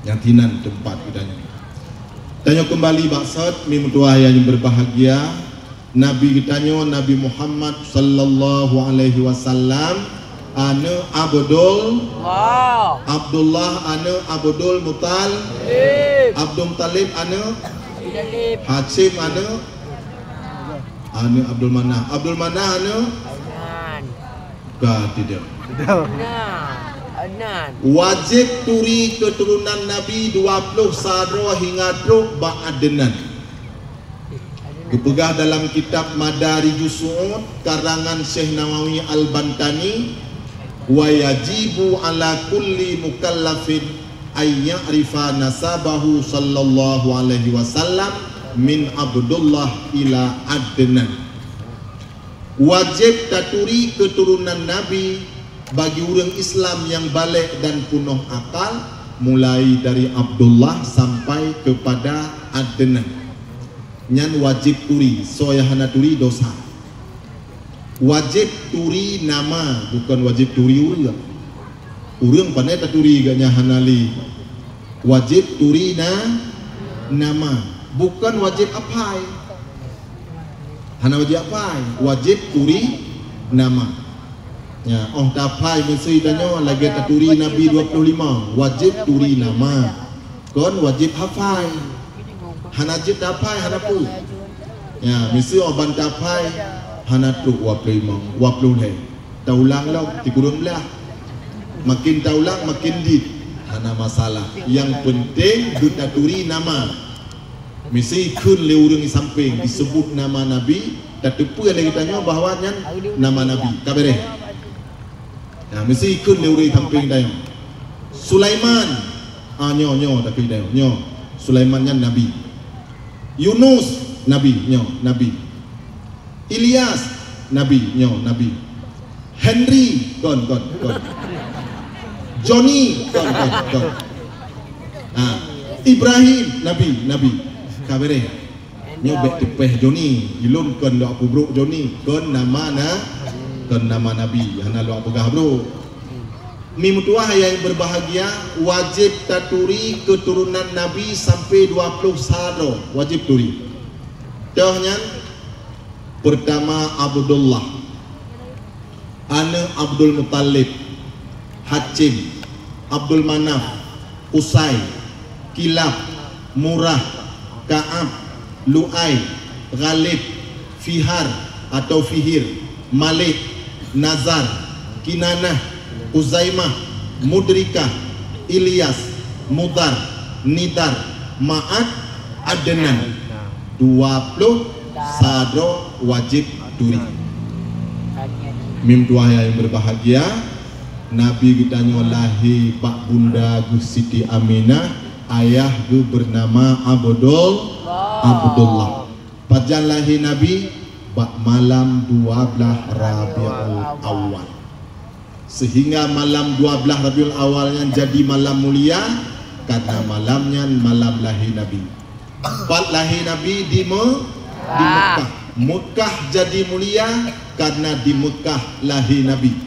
Nyang sinan teumpat geutanyoe. Tanyoe keumbali bak sot, mi meutuwah nyang berbahagia, Nabi geutanyoe, Nabi Muhammad sallallahu alaihi wasallam, aneuk Abdul, Abdullah aneuk Abdul Muttalib, Abdul Muttalib aneuk Hasyim aneuk, aneuk Abdul Manaf, Abdul Manaf aneuk Ka tidak. Nah, nan. Wajéb turi keuturonan Nabi dua ploh sa droe hingga trok bak Adnan. Geupeugah dalam kitab Madarijus Su'ud karangan Syekh Nawawi Al-Bantani, "Wa yajibu ala kulli mukallafin ay ya'rifa nasabahu sallallahu alaihi wasallam min Abdullah ila Adnan." Wajéb taturi keuturonan Nabi bagi ureuëng Islam nyang balek dan peunoh akal, mulai dari Abdullah sampai keupada Adnan. Nyan wajéb turi, soe nyang hana turi dosa. Wajéb turi nama, bukon wajéb turi ureuëng. Ureuëng pandai taturi geuh nyang hana lé. Wajéb turi na, nama, bukon wajéb aphai. Hana wajéb aphai, wajéb turi nama. Ya, óh taphai meusui tanyoe lagée taturi Nabi dua puluh lima, wajéb turi nama. Kon wajéb hafai. Hana jeuet taphai, hana peue. Ya, meusui óh ban taphai, hana trok dua puluh lima, dua puluh lhée. Taulang lom, sikureueng blah. Makin taulang, makin dit. Hana masalah. Nyang peunteng beutaturi nama. Meusui kheun lé ureuëng di sampéng disebut nama Nabi, tateupeue lé geutanyoe bahwa nyan nama Nabi. Ka béréh. Nah, meusui kheun lé ureuëng di sampéng tanyoe. Sulaiman. Ah, nyoe, nyoe, tapi tanyoe. Nyoe. Sulaiman nyan Nabi. Yunus, Nabi. Nyoe, Nabi. Ilyas, Nabi. Nyoe, Nabi. Henry, kon, kon, kon. Johnny, kon, kon, kon. Ha. Ibrahim, Nabi, Nabi. Ka béréh. Nyoe bék teupéh Johnny. Ilôn kon lôn peubrok Johnny. Kon nama na, kon nama Nabi. Hana lôn peugah brok. Mimeutuwah nyang berbahagia, wajéb taturi keuturonan Nabi sampai dua puluh sa droe. Wajéb turi. Toh nyan, peurtama Abdullah, aneuëk Abdul Muttalib, Hashim, Abdul Manaf, Qusay, Kilab, Murah, Ka'ab, Lu'ai, Ghalib, Fihar atau Fihir, Malik, Nazar, Kinanah, Khuzaimah, Mudrikah, Ilyas, Mudhar, Nidhar, Ma'ad, Adnan. Dua ploh sa droe wajéb turi. Mimeutuwah nyang berbahagia, Nabi geutanyoe lahé bak bunda geuh Siti Aminah, ayah geuh beunama Abdul-, Abdullah. Pajan lahé Nabi? Bak malam dua blaih Rabiul Awal. Sehingga malam dua blaih Rabiul Awal nyan jadi malam mulia, karena malam nyan malam lahé Nabi. Pat lahé Nabi? Di Me-, di Mekah. Mekah jadi mulia karena di Mekah lahé Nabi.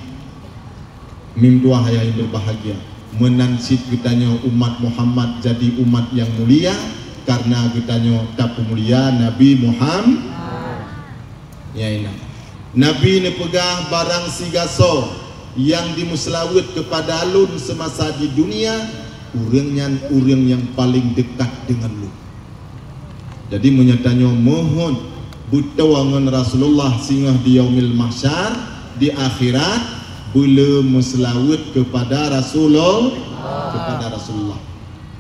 Mimeutuwah nyang berbahagia, meunan cit geutanyoe umat Muhammad jadi umat nyang mulia karena geutanyoe tapeumulia Nabi Muham-, ya, inan. Nabi neupeugah, barang sigasoe nyang jimeuseulaweuet keupada lôn seumasa di dunia, ureuëng nyan ureuëng nyang paleng deukat deungon lôn. Jadi, meunyoe tanyoe meuheuet beutôi ngon Rasulullah singoh di Yaumil Mahsyar, di akhirat, beu le meuseulaweuet keupada Rasulul-, keupada Rasulullah.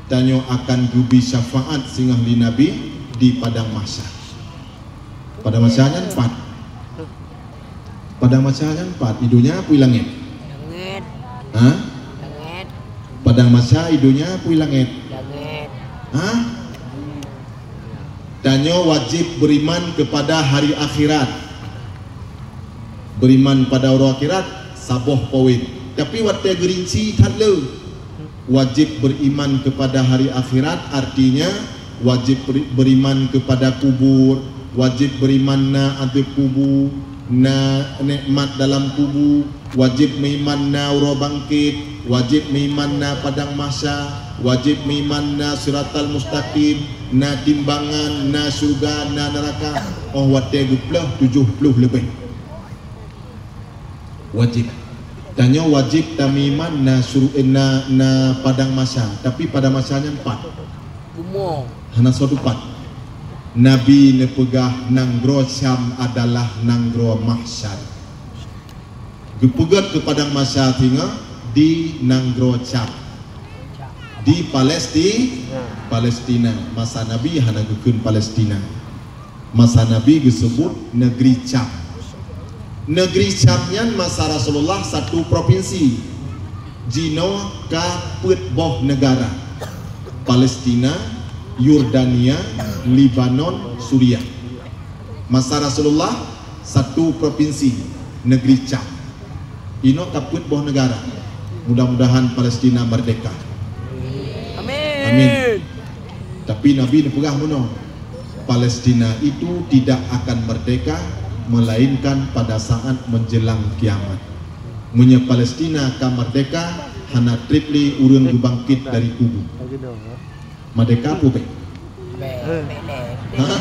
Tanyoe akan geubri syafaat singoh lé Nabi di Padang Mahsyar. Padang Mahsyar nyan pat. Padang Mahsyar nyan pat, i donya peue i langét? Langét. Ha? Langét. Padang Mahsyar i donya peue i langét? Langét. Ha? Tanyoe wajéb beuriman keupada hari akhirat. Beuriman pada uroe akhirat, saboh poin. Tapi watée geurinci that le. Wajéb beuriman keupada hari akhirat, artinya wajéb beri-, beuriman keupada kubur, wajéb beuriman na adeueb kubu, na nikmat dalam kubu, wajéb meuiman na uroe bangkét, wajéb meuiman na padang mahsya, wajéb meuiman na siratal mustaqim, na timbangan, na syeuruga, na neuraka, óh watée geuploh tujoh ploh leubeh. Wajéb. Tanyoe wajéb tameuiman na syuru-, eh, na, na padang mahsya, tapi padang mahsya nyan pat. Bumoe. Hana soe teupat. Nabi neupeugah nanggroe Syam adalah nanggroe mahsyar. Geupeugét keu padang mahsya singoh di nanggroe Syam. Di Palesti-, Palestina. Masa Nabi hana geukheun Palestina. Masa Nabi geuseubut negeri Syam. Negeri Syam nyan masa Rasulullah satu propinsi. Jinoe ka peuet boh negara, Palestina, Yordania, Lebanon, Suriah. Masa Rasulullah satu propinsi, negeri Syam. Inoe ka peuet boh negara. Mudah-mudahan Palestina merdeka. Amin. Amin. Tapi Nabi neupeugah meunoe, Palestina itu tidak akan merdeka melainkan pada saat menjelang kiamat. Meunyoe Palestina ka merdeka, hana treb lé ureuëng geubangkét dari kubu. Merdeka peue bék? Bék, bék lé. Ha?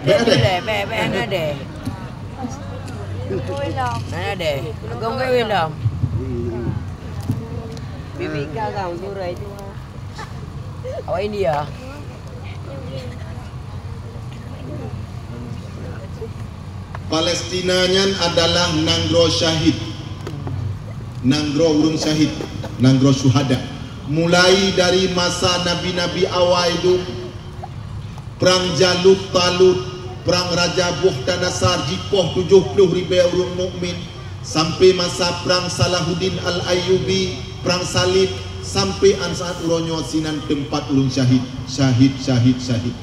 Bék adéh? Bék lé, bék, bék hana adéh. Hana adéh. Agam gai wéh lom. Bibi ka agam surai tu. Awak India. Palestina nyan adalah nanggroe syahid. Nanggroe ureuëng syahid, nanggroe syuhada. Mulai dari masa nabi-nabi awai dum, prang Jalut Talut, prang Raja Bukhtanasar jipoh tujoh ploh ribée ureuëng mukmin, sampai masa prang Salahuddin Al-Ayyubi, prang salib, sampai an saat uroe nyoe sinan teumpat ureuëng syahid, syahid, syahid, syahid.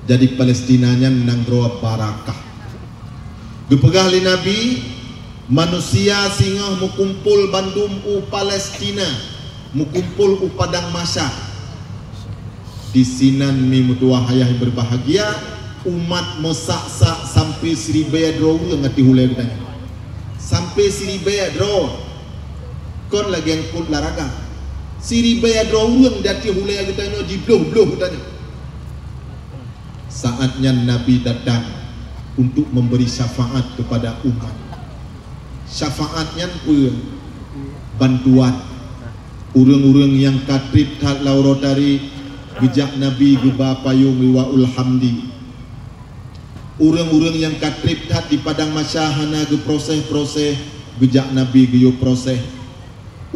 Jadi Palestina nyan nanggroe barakah. Geupeugah lé Nabi, manusia singoh meukumpol bandum u Palestina, meukumpol u padang mahsyar. Di sinan mi meutuwah ayah berbahagia, umat meusak-sak sampai siribée droe ureuëng ateueh ulée geutanyoe. Sampai siribée droe, kon lagée eungkot laraga. Siribée droe ureuëng di ateueh ulée geutanyoe jibloh-bloh geutanyoe. Saat nyan Nabi datang untuk memberi syafaat kepada umat. Syafaat nyan peue? Bantuan. Ureuëng-ureuëng nyang ka treb that lam uroe tari, geujak Nabi geuba payong Liwaul Hamdi. Ureuëng-ureuëng nyang ka treb that di padang mahsyar hana geuproses-proses, geujak Nabi geuyue proses.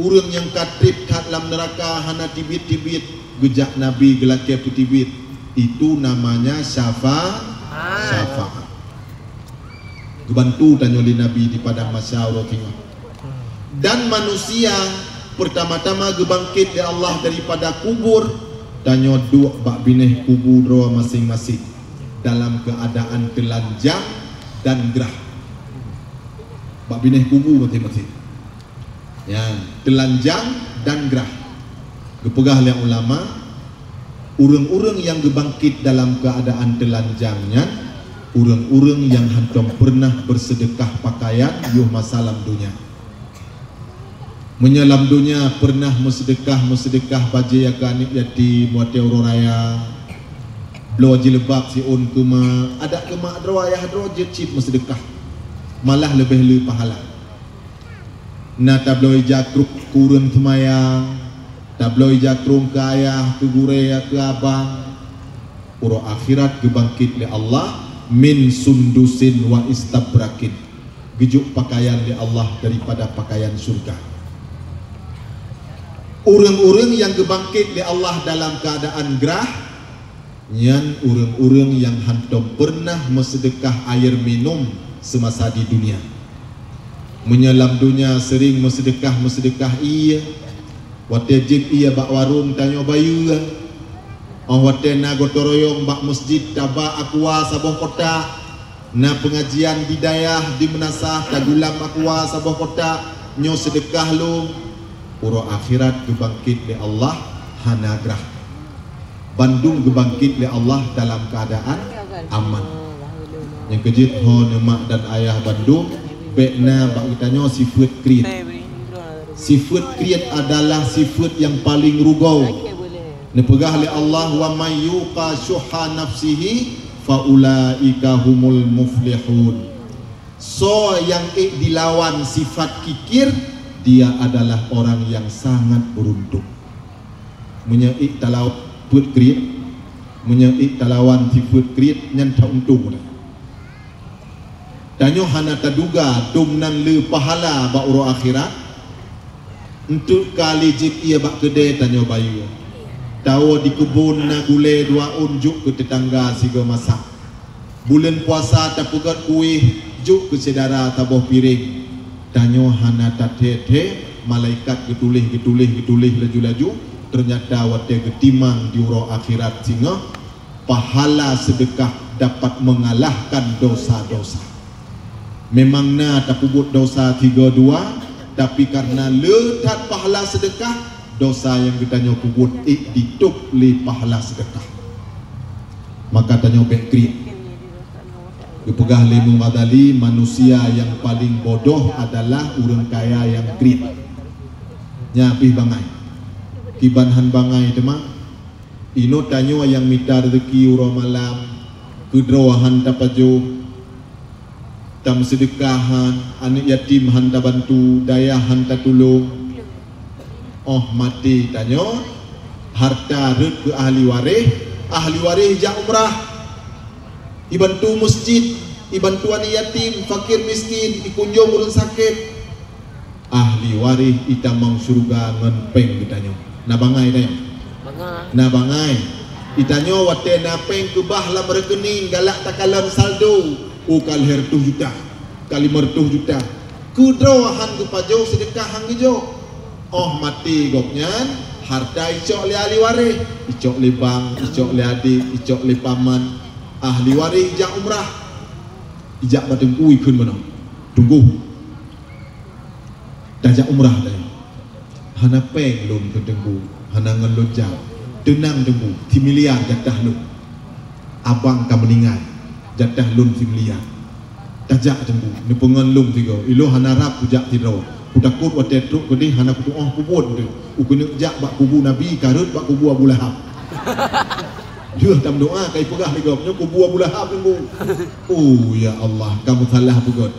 Ureuëng nyang ka treb that lam neuraka hana tibiet-tibiet, geujak Nabi geulakée peutibiet. Itu namanya syafa-, syafaat. Geubantu tanyoe lé Nabi di padang mahsyar uroe singoh. Dan manusia pertama-tama geubangkét lé Allah daripada kubur, tanyoe duek bak binéh kubu droe maséng-maséng dalam keuadaan teulanjang dan grah. Bak binéh kubu maséng-maséng. Ya, teulanjang dan grah. Geupeugah lé ulama, ureuëng-ureuëng nyang geubangkét dalam keuadaan teulanjang nyan, ureuëng-ureuëng nyang hántom peureunah beuseudeukah pakaian yoh masa lam donya. Meunyoe lam donya peureunah meuseudeukah-meuseudeukah bajée keu aneuëk yatim watée uroe raya, bloe jilbab siôn keu ma, adak keu mak droe ayah droe jeuet cit meuseudeukah, malah leubeh le pahala. Na tabloe ija krong keu ureuëng seumayang, tabloe ija krong keu ayah, keu gurée, keu abang. Uroe akhirat geubangkét lé Allah, min sundusin wa istabrakin. Geujok pakaian lé Allah daripada pakaian syurga. Ureuëng-ureuëng nyang geubangkét lé Allah dalam keuadaan grah, nyan ureuëng-ureuëng nyang hántom peureunah meuseudeukah air minum seumasa di dunia. Meunyoe lam donya seuring meuseudeukah-meuseudeukah ié, watée jeuet ié bak warong tanyoe bayeue, óh watée na gotong royong bak meuseujid taba aqua saboh kotak, na peungajian di dayah di meunasah tagulam aqua saboh kotak, nyoe seudeukah lôn. Uroe akhirat geubangkét lé Allah hana grah. Bandum geubangkét lé Allah dalam keuadaan aman. Nyang keujeuet ho neumak dan ayah bandum, bék na bak geutanyoe sifeuet kriet. Sifeuet kriet adalah sifeuet nyang paleng rugoe. Neupeugah lé Allah, "Wa may yuqa syuhha nafsihi fa ulaika humul muflihun." Soe nyang ék dilawan sifat kikir, dia adalah orang yang sangat beruntung. Meunyoe ék talawan peuet kriet, meunyoe ék talawan sifeuet kriet, nyan that untông. Tanyoe hana taduga dum nan le pahala bak uroe akhirat. Eunteuk kali jeuet ié bak keudè tanyoe bayeue. Tawoe di keubon na gulée dua ôn jok keu teutangga sigoe masak. Buleuen puasa tapeugét kueh, jok keu syedara saboh piréng. Tanyoe hana tathèe-thèe, malaikat geutuléh, geutuléh, geutuléh laju-laju. Teunyata watèe geutimang di uroe akhirat singoh, pahala seudeukah dapat meungalahkan dosa-dosa. Memang na tapeubuet dosa tiga dua, tapi kareuna le that pahala seudeukah, dosa nyang geutanyoe peubuet ék jitôb lé pahala seudeukah. Maka tanyoe bèk kriet. Geupeugah lé Imam Ghazali, manusia nyang paleng bodoh adalah ureueng kaya nyang kriet. Nyan pih bangai. Kiban han bangai teuma, inoe tanyoe nyang mita reuzeki uroe malam, keudroe han tapajoh, tameuseudeukah han, aneuk yatim han tabantu, dayah han tatulông. Óh maté tanyoe, harta rhot keu ahli waréh, ahli waréh jak umrah, ibantu meuseujid, ibantu aneuk yatim, fakir miskin, ikunjông ureueng sakét. Ahli waréh itamong syeuruga ngon péng geutanyoe. Na bangai tanyoe? Bangai. Na bangai. Itanyoe watèe na péng keubah lam reukening, galak takalon saldo, oh ka lhèe reutôh juta, ka limong reutôh juta. Keudroe han geupajoh, seudeukah han geujok. Óh maté gobnyan, harta icok lé ahli waréh, icok lé bang, icok lé adék, icok lé paman. Ahli waréh ijak umrah, ijak bak teungku ikheun meunoe, "Teungku, tajak umrah tanyoe." "Hana péng lôn keu teungku, hana ngon lôn jak." "Teunang teungku, similiar jatah lôn. Abang ka meuninggai, jatah lôn similiar. Tajak teungku, neupeungon lôn sigoe, ilôn hana rab kujak sidroe. Kutakot watèe trok keudeh hana kutu'oh peubuet teuh. Kukeuneuk jak bak kubu Nabi, ka rhot bak kubu Abu Lahab." Deuh tameudoa ka ipeugah lé gob, "Nyoe kubu Abu Lahab teungku." Oh ya Allah, ka meusalah peugöt.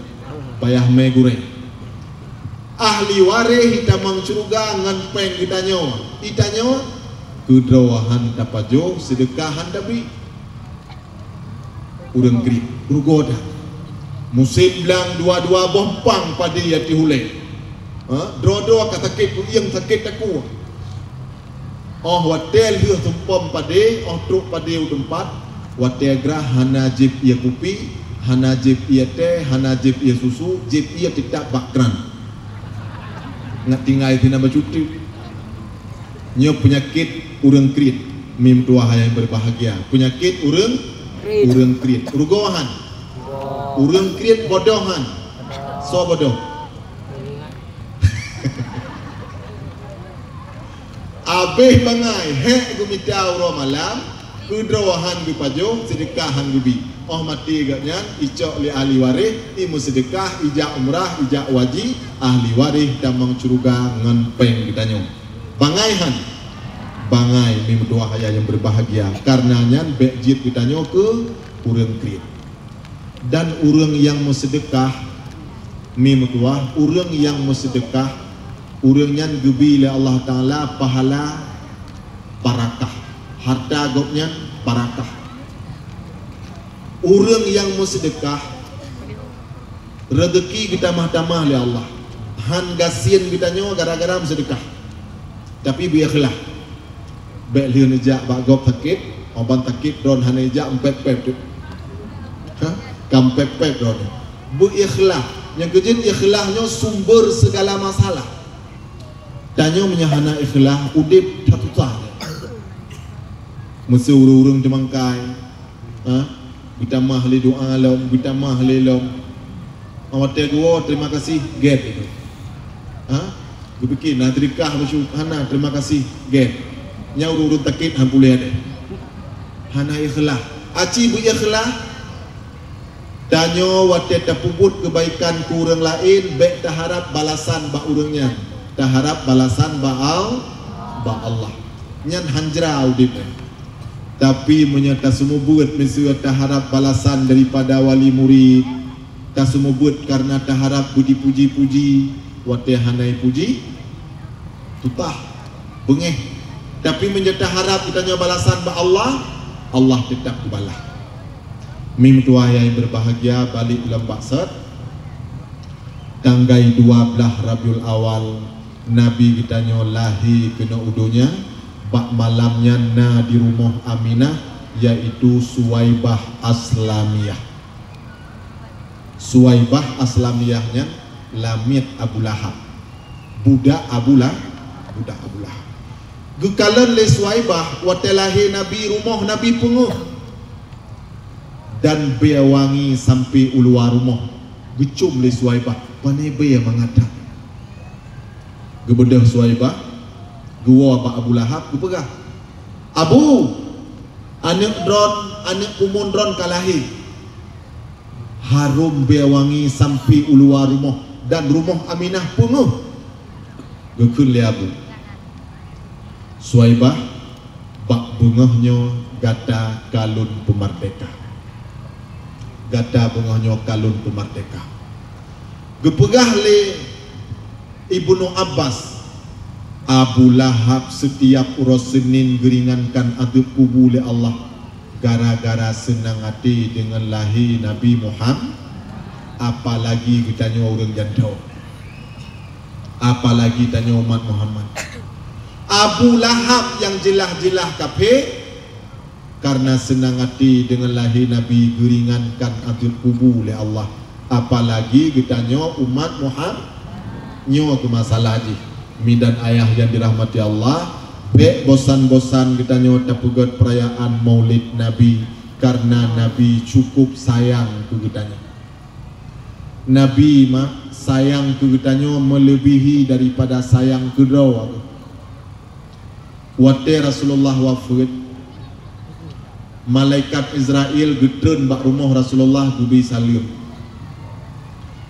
Payah mé gurèe. Ahli waréh itamong syeuruga ngon péng geutanyoe. Itanyoe, keudroe han tapajoh, seudeukah han tabri. Ureueng kriet, rugoe that. Musém blang dua-dua boh pang padé ateueh ulèe. Ha, droe-droe ka sakét kuyeueng, sakét takue. Óh watèe lheueh sumpom padé, óh trok padé u teumpat, watèe grah hana jieb ié kupi, hana jieb ié teh, hana jieb ié susu, jieb ié teutap bak kran. Ngat tinggai sinan bacut teuk. Nyoe peunyakét ureueng kriet, meutuwah nyang berbahagia. Peunyakét ureueng, kriet. Ureueng kriet. Rugoe han. Rugoe. Ureueng kriet bodoh han. Soe bodoh? Abéh bangai, hék geumita uroe malam, keudroe han geupajoh, seudeukah han geubi. Óh maté gobnyan, icok lé ahli waréh, imeuseudeukah, ijak umrah, ijak waji, ahli waréh tamong syeuruga ngon péng geutanyoe. Bangai han? Bangai, meutuwah ayah nyang berbahagia. Kareuna nyan bék jeuet geutanyoe keu ureueng kriet. Dan ureueng nyang meuseudeukah, meutuwah, ureueng nyang meuseudeukah, ureueng nyan geubi lé Allah Taala pahala barakah. Harta gobnyan barakah. Ureueng nyang meuseudeukah, reuzeki geutamah-tamah lé Allah. Han gasien geutanyoe gara-gara meuseudeukah. Tapi beu ikhlas. Bék lheueh neujak bak gob sakét, óh ban sakét droen hana ijak, meupeupeup teuk. Ha? Ka meupeupeup droen. Beu ikhlas. Nyang keujeuet ikhlas nyoe sumber segala masalah. Tanyoe meunyoe hana ikhlas, udeb that susah. Meuseu ureueng-ureueng teumangkai, ha? Geutamah lé doa lom, geutamah lé lom. Watèe geuwoe, "Terima kasih," gét itu. Ha? Geupike na teudeukah bacut, "Hana, terima kasih," gét. Nyan ureueng-ureueng sakét han puléh deh. Hana ikhlas. Aci beu ikhlas. Tanyoe watèe tapeubuet keubaikan keu ureueng laén, bék taharab balasan bak ureueng nyan. Taharab balasan bak Al-, bak Allah. Nyan han jra udeb nyan. Tapi meunyoe taseumeubeuet miseue taharab balasan daripada wali murid, taseumeubeuet kareuna taharab beujipuji-puji, watèe hana ipuji, tutah, beungéh. Tapi meunyoe taharab geutanyoe balasan bak Allah, Allah teutap geubalah. Meutuwah nyang berbahagia, balek lom bak sot. Tanggai dua blaih Rabiul Awal, Nabi geutanyoe lahé keunoe u donya. Bak malam nyan na di rumoh Aminah, yaitu Suwaibah Aslamiyah. Suwaibah Aslamiyah nyan lamiet Abu Lahab, budak Abu Lah, budak Abu Lahab. Geukalon lé Suwaibah watée lahé Nabi, rumoh Nabi peungeuh dan bée wangi sampai u luwa rumoh. Geucom lé Suwaibah, pane bée mangat that. Geubeudôh Suwaibah, geuwoe bak Abu Lahab, geupeugah, "Abu, aneuëk droen, aneuëk pumon droen ka lahé. Harôm bée wangi sampai u luwa rumoh dan rumoh Aminah peungeuh." Geukheun lé Abu, "Suwaibah, bak beungoh nyoe gata ka lôn peumardeka. Gata beungoh nyoe ka lôn peumardeka." Geupeugah lé Ibnu Abbas, Abu Lahab setiap uroe Senin geuringankan adeueb kubu lé Allah gara-gara seunang até deungon lahé Nabi Muham-, apalagi geutanyoe ureuëng jantoe, apalagi tanyoe umat Muhammad. Abu Lahab nyang jeulaih-jeulaih kafé, kareuna seunang até deungon lahé Nabi geuringankan adeueb kubu lé Allah, apalagi geutanyoe umat Muham-, nyoe keuh masalah jih. Mi dan ayah nyang dirahmati Allah, bék bosan-bosan geutanyoe tapeugét peurayaan Maulid Nabi, kareuna Nabi cukup sayang keu geutanyoe. Nabi ma-, sayang keu geutanyoe meuleubihi daripada sayang keu droe. Watée Rasulullah wafeuet, malaikat Izrail geutreun bak rumoh Rasulullah geubri saleuem,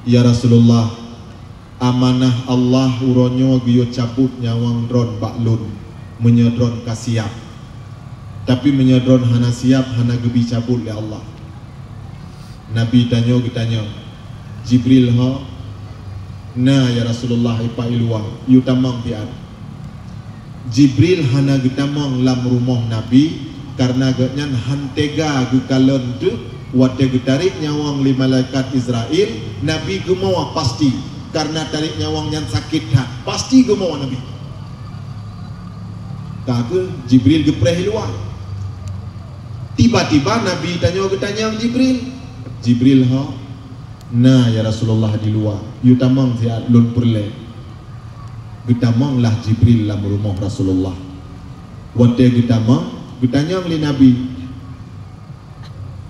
"Ya Rasulullah, amanah Allah uroe nyoe geuyue cabot nyawöng droen bak lôn, meunyoe droen ka siab. Tapi meunyoe droen hana siab, hana geubri cabot lé Allah." Nabi tanyoe geutanyong, "Jibril ho?" "Na, ya Rasulullah, ipat i luwa, yue tamong siat." Jibril hana geutamong lam rumoh Nabi, kareuna gobnyan han teuga geukalon teuk watée geutarek nyawöng lé malaikat Izrail. Nabi geumoe pasti, kareuna tarek nyawöng nyan sakét that. Pasti geumoe Nabi. Ka kheueh Jibril geupreh i luwa. Tiba-tiba Nabi tanyoe geutanyong Jibril, "Jibril ho?" "Na, ya Rasulullah, di luwa. Yue tamong siat, lôn peureulée." Geutamonglah Jibril lam rumoh Rasulullah. Watée geutamong, geutanyong lé Nabi,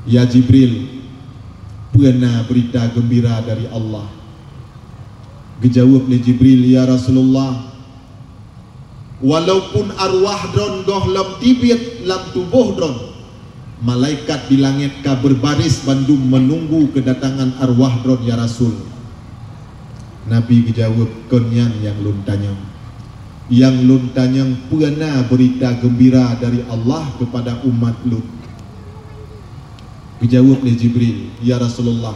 "Ya Jibril, peue na beurita geumbira dari Allah?" Geujaweueb lé Jibril, "Ya Rasulullah, walaupun arwah droen gohlom teubiet lam tuboh droen, malaikat di langét ka beubaréh bandum meununggu keudatangan arwah droen, ya Rasul." Nabi geujaweueb, "Kon nyan nyang lôn tanyong. Nyang lôn tanyong, peue na beurita geumbira dari Allah keupada umat lôn?" Geujaweueb lé Jibril, "Ya Rasulullah,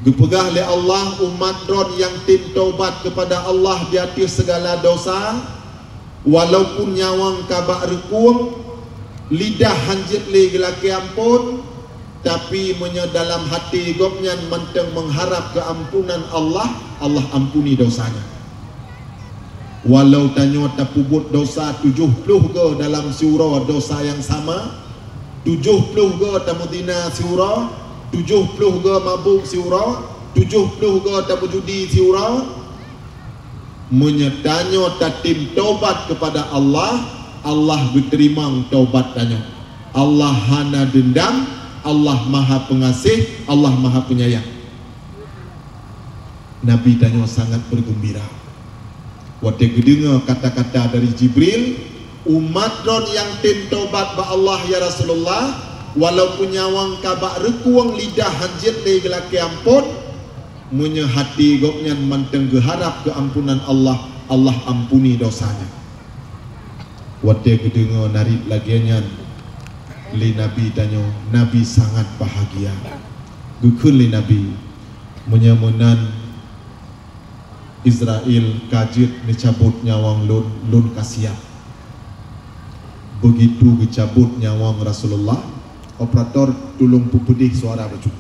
geupeugah lé Allah umat droen nyang tem taubat keupada Allah di ateueh sigala desya, walaupun nyawöng ka bak reukueng, lidah han jeuet lé geulakée amphon, tapi meunyoe dalam até gobnyan mantong meuharab keuampunan Allah, Allah ampuni desya nyan. Walau tanyoe tapeubuet desya tujoh ploh goe dalam siuroe desya nyang sama, tujoh ploh goe tameuzina siuroe, tujoh ploh goe mabök siuroe, tujoh ploh goe tameujudi siuroe, meunyoe tanyoe tatem taubat keupada Allah, Allah geuteurimong taubat tanyoe. Allah hana deundam, Allah Maha Peungaséh, Allah Maha Peunyayang." Nabi tanyoe sangat beugeumbira watée geudeungoe kata-kata dari Jibril, "Umat droen nyang tem taubat bak Allah, ya Rasulullah, walaupun nyawöng ka bak reukueng, lidah han jeuet lé geulakée amphon, meunyoe até gobnyan mantong geuharab keuampunan Allah, Allah ampuni desya nyan." Watée geudeungoe narit lagée nyan lé Nabi tanyoe, Nabi sangat bahagia. Geukheun lé Nabi, "Meunyoe meunan Izrail ka jeuet neucabot nyawöng lôn, lôn ka siap." Beugitu geucabot nyawöng Rasulullah, operator tulông peupeudeh suara bacut,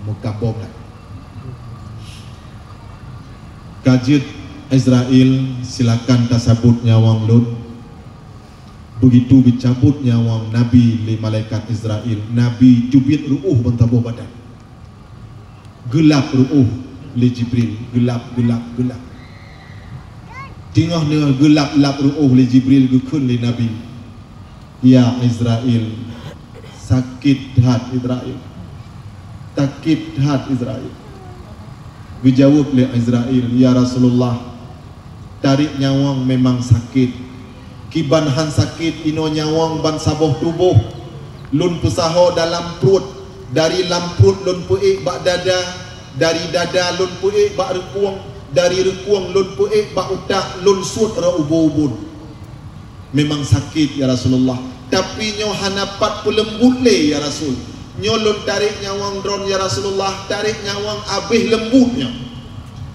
meukabong lah. "Ka jeuet Izrail, silakan tacabot nyawöng lôn." Begitu geucabot nyawöng Nabi lé malaikat Izrail, Nabi teubiet reuôh ban saboh badan. Geulap reuôh lé Jibril, geulap, geulap, geulap. Teungoh neuh geulap-lap reuôh lé Jibril, geukheun lé Nabi, "Ya Izrail, sakét that Izrail. Sakét that Izrail." Geujaweueb lé Izrail, "Ya Rasulullah, tarék nyawöng memang sakét. Kiban han sakét inoe nyawöng ban saboh tuboh. Lôn peusaho dalam pruet, dari lam pruet lôn peuék bak dada, dari dada lôn peuék bak reukueng, dari reukueng lôn peuék bak utak, lôn suet rot ubon-ubon. Memang sakét, ya Rasulullah. Tapi nyoe hana pat peuleumbut lé, ya Rasul. Nyoe lôn tarék nyawöng droen, ya Rasulullah, tarék nyawöng abéh leumbut nyoe.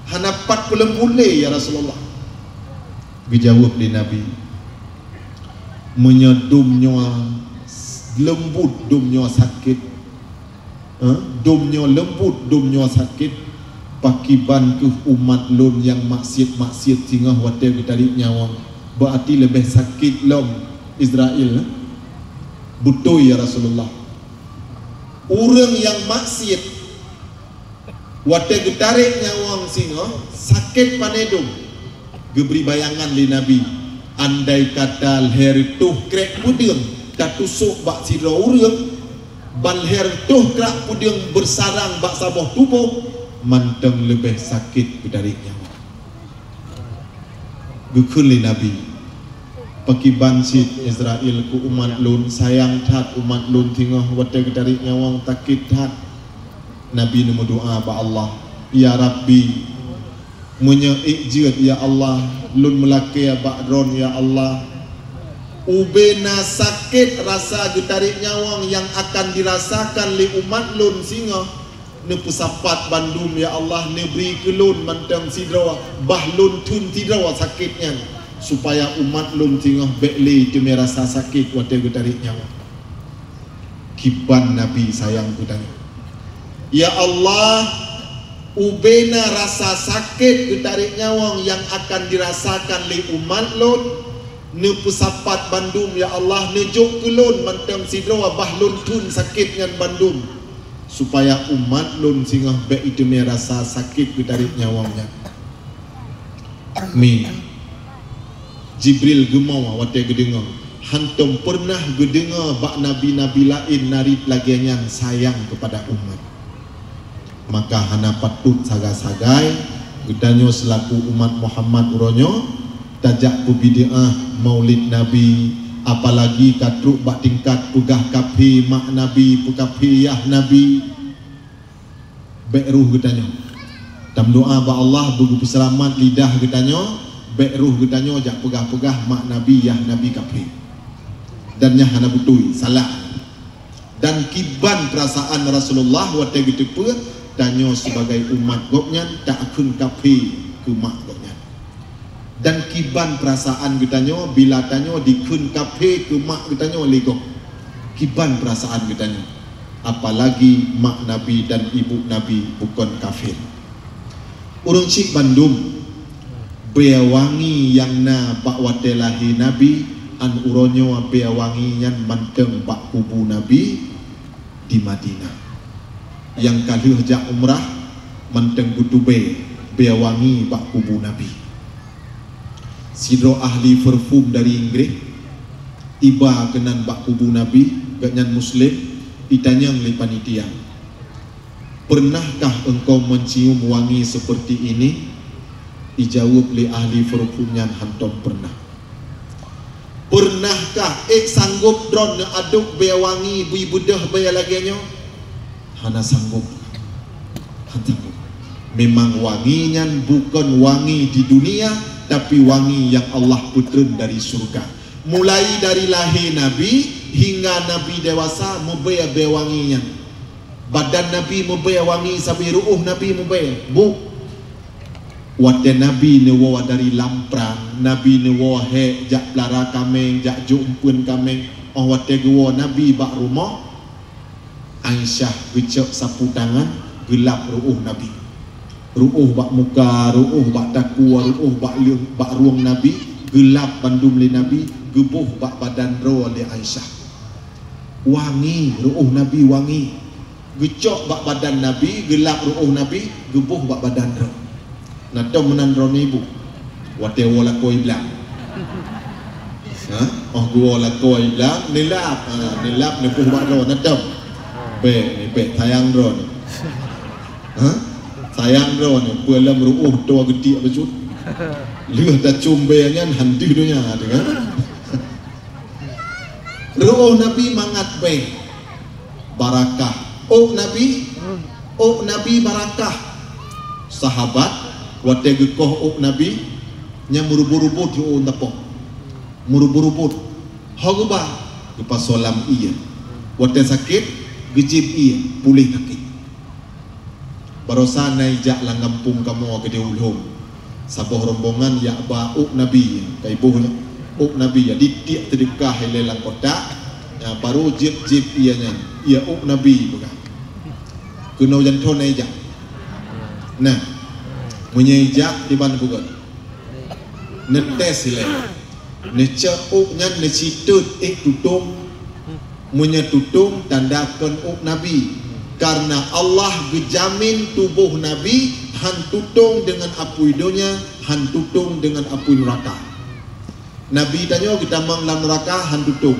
Hana pat peuleumbut lé, ya Rasulullah." Geujaweueb lé Nabi, "Meunyoe dum nyoe leumbut, dum nyoe sakét, eh, dum nyoe leumbut, dum nyoe sakét, pakiban kheueh umat lôn nyang maksiet-maksiet singoh watée geutarék nyawöng? Beuarti leubeh sakét lom Izrail, eh?" "Beutôi, ya Rasulullah. Ureuëng nyang maksiet, watée geutarék nyawöng singoh, sakét pane dum." Geubri bayangan lé Nabi, "Andai kata lhée reutôh krék peudeueng tatusok bak sidroe ureuëng, ban lhée reutôh krék peudeueng beusarang bak saboh tuboh, mantong leubeh sakét geutarék nyawöng." Geukheun lé Nabi, "Pakiban cit Izrail keu umat lôn, sayang that umat lôn singoh watée geutarék nyawöng, sakét that." Nabi neumeudoá bak Allah, "Ya Rabbi, meunyoe ék jeuet, ya Allah, lôn meulakée bak droen, ya Allah, ubena sakét rasa geutarék nyawöng nyang akan dirasakan lé umat lôn singoh, neupeusapat bandum, ya Allah, neubri keu lôn mantong sidroe, bah lôn thon sidroe sakét nyan, supaya umat lôn singoh bék lé teumé rasa sakét watée geutarék nyawöng." Kiban Nabi sayang geutanyoe. "Ya Allah, ubena rasa sakét geutarék nyawöng nyang akan dirasakan lé umat lôn, neupeusapat bandum, ya Allah, neujok keu lôn mantong sidroe, bah lôn thon sakét nyan bandum, supaya umat lôn singoh bék iteumé rasa sakét geutarék nyawöng nyan." Mi, Jibril geumoe watée geudeungoe, hantom peureunah geudeungoe bak nabi-nabi laén narit lagée nyan sayang keupada umat. Maka hana patôt sagai-sagai geutanyoe seulaku umat Muhammad uroe nyoe tajak peubideuah Maulid Nabi, apalagi ka trok bak tingkat peugah kafé mak Nabi, peukafé yah Nabi. Bék roh geutanyoe. Tameudoá bak Allah beugeupeusalamat lidah geutanyoe, bék roh geutanyoe jak peugah-peugah mak Nabi, yah Nabi kafé. Dan nyan hana beutôi, salah. Dan kiban peurasaan Rasulullah watée geuteupeue tanyoe sibagai umat gobnyan takheun kafé keu mak gobnyan. Dan kiban peurasaan geutanyoe bila tanyoe dikheun kafé keu mak geutanyoe lé gob. Kiban peurasaan geutanyoe, apalagi mak Nabi dan ibu Nabi bukon kafé. Ureuëng chik bandum, bée wangi nyang na bak watée lahé Nabi, an uroe nyoe bée wangi nyan mantong bak kubu Nabi di Madinah. Nyang ka lheueh jak umrah mantong geutubée bée wangi bak kubu Nabi. Sidroe ahli parfum dari Inggréh iba keunan bak kubu Nabi, gobnyan Muslim, itanyong lé panitia, "Pernahkah engkau mencium wangi seperti ini?" Ijaweueb lé ahli parfum nyan, "Hantom pernah." "Pernahkah ék sanggop droeneuh adôk bée wangi bui beudôh bée lagée nyoe?" "Hana sanggop." Hana sanggop. Memang wangi nyan bukon wangi di dunia, tapi wangi nyang Allah peutreun dari syurga. Mulai dari lahé Nabi hingga Nabi dewasa meubée bée wangi nyan. Badan Nabi meubée wangi sabe ruôh Nabi meubée. Bu, watée Nabi neuwoe dari lam prang, Nabi neuwoe hék jak peulara kaméng, jak jok eumpeuen kaméng. Óh watée geuwoe Nabi bak rumoh, Aisyah geucok sapu tangan, geulap ruôh Nabi. Ruôh bak muka, ruôh bak takue, ruôh bak leueng, bak rueng Nabi, Geulap bandum lé Nabi, geuboh bak badan droe lé Aisyah. Wangi, ru'uh Nabi wangi. Geucok bak badan Nabi, geulap ru'uh Nabi, geuboh bak badan droe. Na tom meunan droeneuh iboh? Watée woe lakoe blang. Ha? Oh, geuwoe lakoe blang, neulap. Ha, neulap neuboh bak droe, na tom? Bék, bék, sayang droeneuh. Ha? Sayang droeneuh, peue lom ru'uh toe geutiek bacut. Lheueh tacom bée nyan, han deuh donya, teuka. Ru'uh Nabi mangat bée. Barakah. Ôk Nabi, ôk Nabi barakah. Sahabat, watée geukoh ôk Nabi, nyan meurubot-rubot ru'uh tapong. Meurubot-rubot. Ho geuba, geupasoe lam ié. Watée sakét, geujieb ié, puléh sakét. Barosa na ijak lam gampông kamoe keudeh u lhom. Saboh rombongan jak ba ôk Nabi, ka iboh nyan. Ôk Nabi, ya, ditiek seudeukah ilée lam kotak, ya, barô jieb-jieb ié nyan. Ié ôk Nabi peugah. Keunoe jantoe na ijak. Nah, meunyoe ijak, kiban peugah. Neutes ilée. Neucok ôk nyan neusitot ék tutong. Meunyoe tutong tanda kon ôk Nabi. Kareuna Allah geujamin tuboh Nabi han tutong deungon apui donya, han tutong deungon apui nuraka. Nabi tanyoe geutamong lam nuraka han tutong.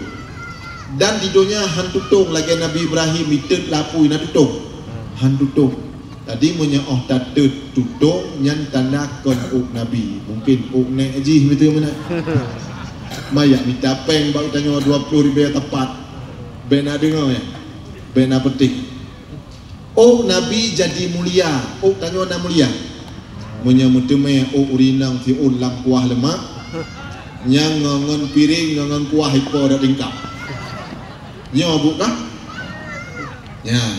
Dan di donya han tutong lagée Nabi Ibrahim itot lam apui na tutong. Han tutong. Jadi meunyoe óh tatot tutong nyan tanda kon ôk Nabi. Mungken ôk nèk jih beutôi meunan. Manyak mita péng bak tanyoe dua ploh ribèe tapat. Bék na deungoe nyan. Bék na peutéh. Ôk Nabi jadi mulia. Ôk tanyoe na mulia. Meunyoe meuteumé ôk ureueng inong siôn lam kuah leumak, nyang ngon, ngon piréng ngon, ngon kuah ipo dak tingkap. Nyoe bukan? Nyan.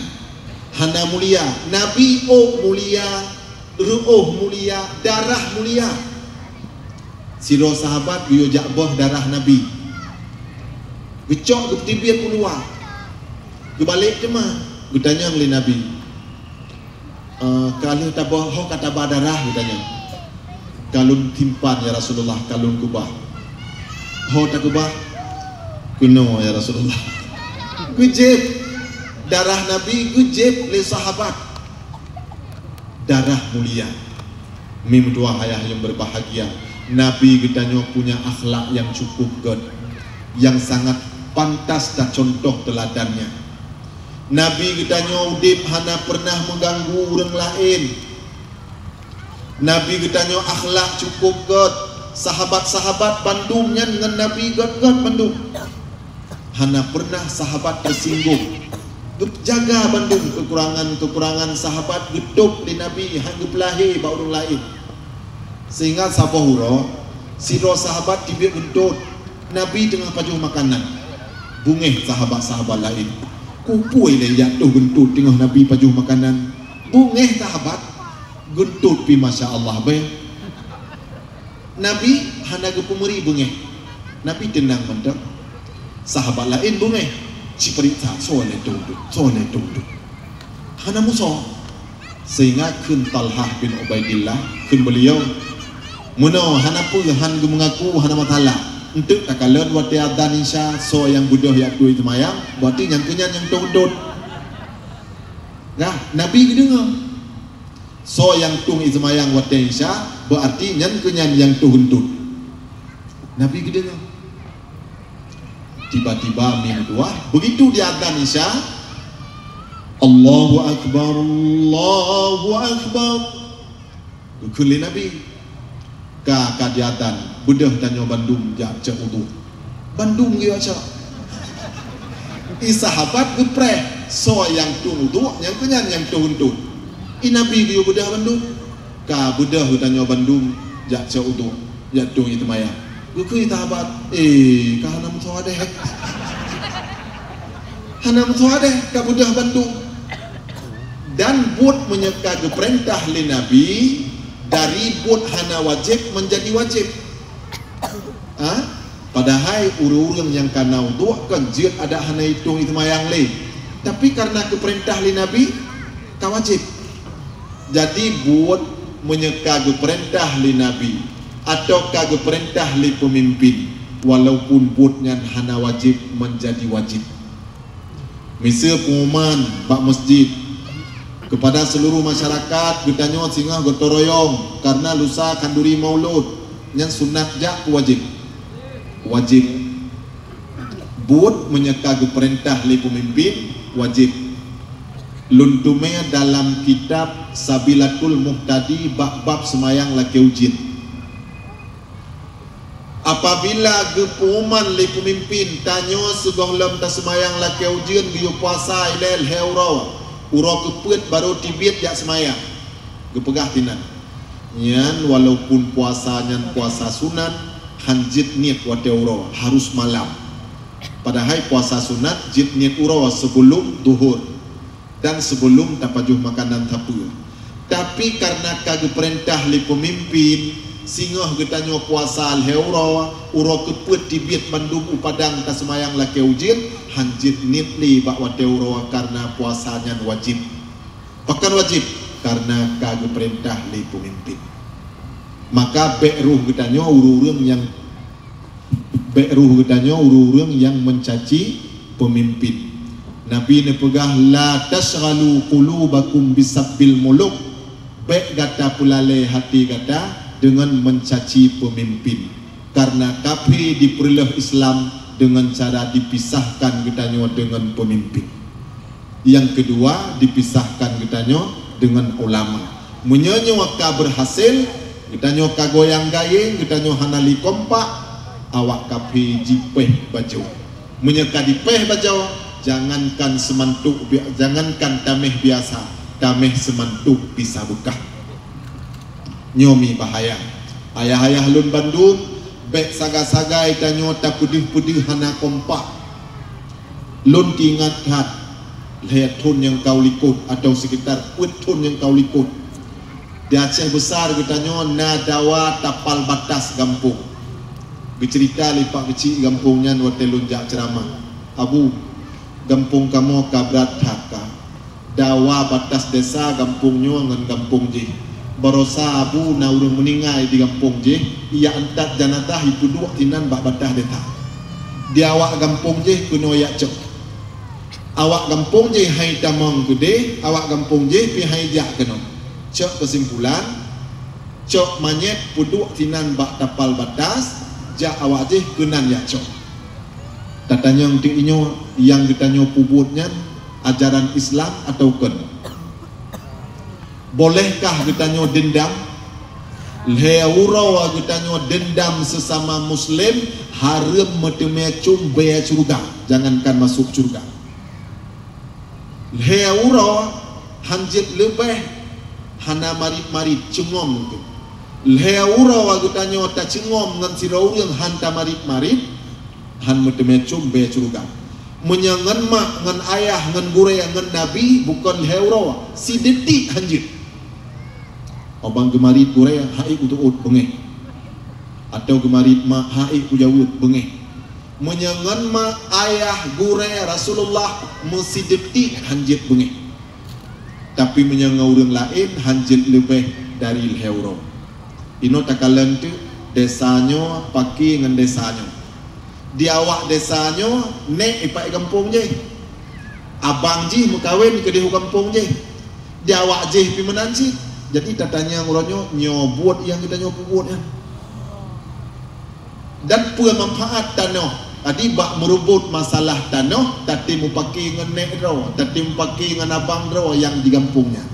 Hana mulia. Nabi ôk mulia, reuôh mulia, darah mulia. Sidroe sahabat geuyue jak boh darah Nabi. Geucok geupeubiet u luwa. Geubalek teuma, geutanyong lé Nabi, "Eh, ka lheueh taboh, ho ka taba darah?" geutanyong. "Ka lôn simpan, ya Rasulullah, ka lôn keubah." "Ho takeubah?" "Keunoe, ya Rasulullah." Geujieb darah Nabi, geujieb lé sahabat. Darah mulia. Meutuah ayah yang berbahagia, Nabi geutanyoe punya akhlak yang cukup gét, yang sangat pantas tacontoh teladannya. Nabi geutanyoe udeb hana pernah mengganggu ureueng laén. Nabi geutanyoe akhlak cukup gét. Sahabat-sahabat bandum nyan ngon Nabi gét-gét bandum. Hana pernah sahabat tersinggung. Geujaga bandum keukurangan-keukurangan sahabat, geutôb lé Nabi, han geupeulahé bak ureueng laén. Sehingga saboh uroe, sidroe sahabat tibiet geuntot, Nabi teungoh pajoh makanan. Beungéh sahabat-sahabat laén. Keupeue lé jak toh geuntot teungoh Nabi pajoh makanan? Beungéh sahabat, geuntot pih masya Allah beh. Nabi hana geupeumeuri beungéh. Nabi teunang mantong. Sahabat laén beungéh. Jipeuriksa, soe lé tunduk, soe lé tunduk. Hana musoh. Sehingga kheun Talhah bin Ubaidillah, kheun beliau, "Meunoe hana peue, han geumeungaku, hana masalah. Enteuk takalon watée azan Isya, soe nyang beudôh jak tueng seumayang, berarti nyang keu nyan nyang tunduk." Nah, Nabi geudeungoe. Soe nyang tueng seumayang watée Isya, berarti nyan keu nyan nyang tueng geuntot. Nabi geudeungoe. Tiba-tiba meutuah, begitu diazan Isya, "Allahu Akbar, Allahu Akbar." Geukheun lé Nabi. Ka, ka diazan, beudôh tanyoe bandum jak cok uduk. Bandum geuyue cok. I sahabat geupreh, soe nyang tueng uduk, nyang keu nyan nyang tueng geuntot. I Nabi geuyue beudôh bandum. Ka beudôh geutanyoe bandum jak cok uduk, jak tueng seumayang. Geukheun i sahabat, "Eh, ka hana meusoe deh." Hana meusoe deh, ka beudôh bandum. Dan buet meunyoe ka geupeurintah lé Nabi, dari buet hana wajéb meunjadi wajéb. Ha? Padahai ureueng-ureueng nyang ka na uduk kan jeuet adak hana itong i seumayang lé. Tapi kareuna geupeurintah lé Nabi, ka wajéb. Jadi buet meunyoe ka geupeurintah lé Nabi, Atawa ka geupeurintah lé peumimpén, walaupun buet nyan hana wajéb, meunjadi wajéb. Miseue peunguman bak meuseujid, keupada seuluruh masyarakat geutanyoe singoh gotong royong kareuna lusa khanduri maulud, nyan sunat jak keu wajéb? Wajéb. Buet meunyoe ka geupeurintah lé peumimpén, wajéb. Lôn teumé dalam kitab Sabilatul Muhtadi bak bab seumayang lakée ujeuen. Apabila geupeuuman lé peumimpén, tanyoe sigohlom taseumayang lakée ujeuen geuyue puasa ilée lhée uroe, uroe keupeuet barô tibiet jak seumayang, geupeugah tinan. Nyan walaupun puasa nyan puasa sunat, han jeuet niet watée uroe, harus malam. Padahai puasa sunat jeuet niet uroe seubeulom duhur dan seubeulom tapajoh makanan sapeue. Tapi kareuna ka geupeurintah lé peumimpén, singoh geutanyoe puasa lhée uroe, uroe keupeuet tibiet bandum u padang taseumayang lakée ujeuen, han jeuet niet lé bak watée uroe kareuna puasa nyan wajéb. Pakon wajéb? Kareuna ka geupeurintah lé peumimpén. Maka bék roh geutanyoe ureuëng-ureuëng nyang, bék roh geutanyoe ureuëng-ureuëng nyang meucaci peumimpén. Nabi neupeugah, "La tasyghalu qulubakum bisabbil muluk." Bék gata peulalée hati gata deungon meucaci peumimpén. Kareuna kafé dipeureuloh Islam deungon cara dipisahkan geutanyoe deungon peumimpén. Nyang keudua, dipisahkan geutanyoe deungon ulama. Meunyoe nyoe ka beurhasil, geutanyoe ka goyang gayeng, geutanyoe hana lé kompak, awak kafé jipéh bajoe. Meunyoe ka dipéh bajoe, jangankan seumantok bi-, jangankan taméh biasa, taméh seumantok bisa beukah. Nyoe mi bahaya. Ayah-ayah lôn bandum, bék sagai-sagai tanyoe tapeudeuh-peudeuh hana kompak. Lôn teuingat that, lhée thon nyang ka u likot atawa seukitar peuet thon nyang ka u likot, di Aceh Besar geutanyoe na dawa tapal batas gampông. Geuceurita lé pak keuchik gampông nyan watée lôn jak ceuramah, "Abu, gampông kamoe ka brat that ka. Dawa batas desa gampông nyoe ngon gampông jéh. Barosa Abu na ureuëng meuninggai di gampông jéh, ijak antat janazah jipeuduek sinan bak batas desa. Di awak gampông jéh keunoe jak cok. Awak gampông jéh han jitamong keudeh, awak gampông jéh pih han jijak keunoe. Cok keusimpulan, cok manyét peuduek sinan bak tapal batas, jak awak jéh keunan jak cok." Tatanyong teuk inyoe, nyang geutanyoe peubuet nyan ajaran Islam atawa kon? Bolehkah geutanyoe deundam? Lhée uroe geutanyoe deundam seusama muslim, hareuem meuteumé com bée syeuruga, jangankan masôk syeuruga. Lhée uroe han jeuet leubeh hana marit-marit, ceungom tu. Lhée uroe geutanyoe taceungom ngon sidroe ureuëng han tamarit-marit, han meuteumé com bée syeuruga. Meunyoe ngon mak, ngon ayah, ngon gurée, ngon nabi, bukon lhée uroe, sideutiek han jeuet. Abang geumarit gurée, han ék uteuôt beungéh. Atawa geumarit mak, han ék kujaweueb beungéh. Meunyoe ngon mak, ayah, gurée, Rasulullah, meusideutiek han jeuet beungéh. Tapi meunyoe ngon ureuëng laén, han jeuet leubeh dari lhée uroe. Inoe takalon teuk, desa nyoe paké ngon desa nyoe. Di awak desa nyoe, nék ipak gampông jéh. Abang jih meukawen keudeh u gampông jéh. Di awak jéh pih meunan cit. Jadi tatanyong uroe nyoe, nyoe buet nyang geutanyoe peubuet nyan. Dan peue manfaat tanoh? Jadi bak meureubuet masalah tanoh, tatem mupaké ngon nék droe, tatem mupaké ngon abang droe nyang di gampông nyan.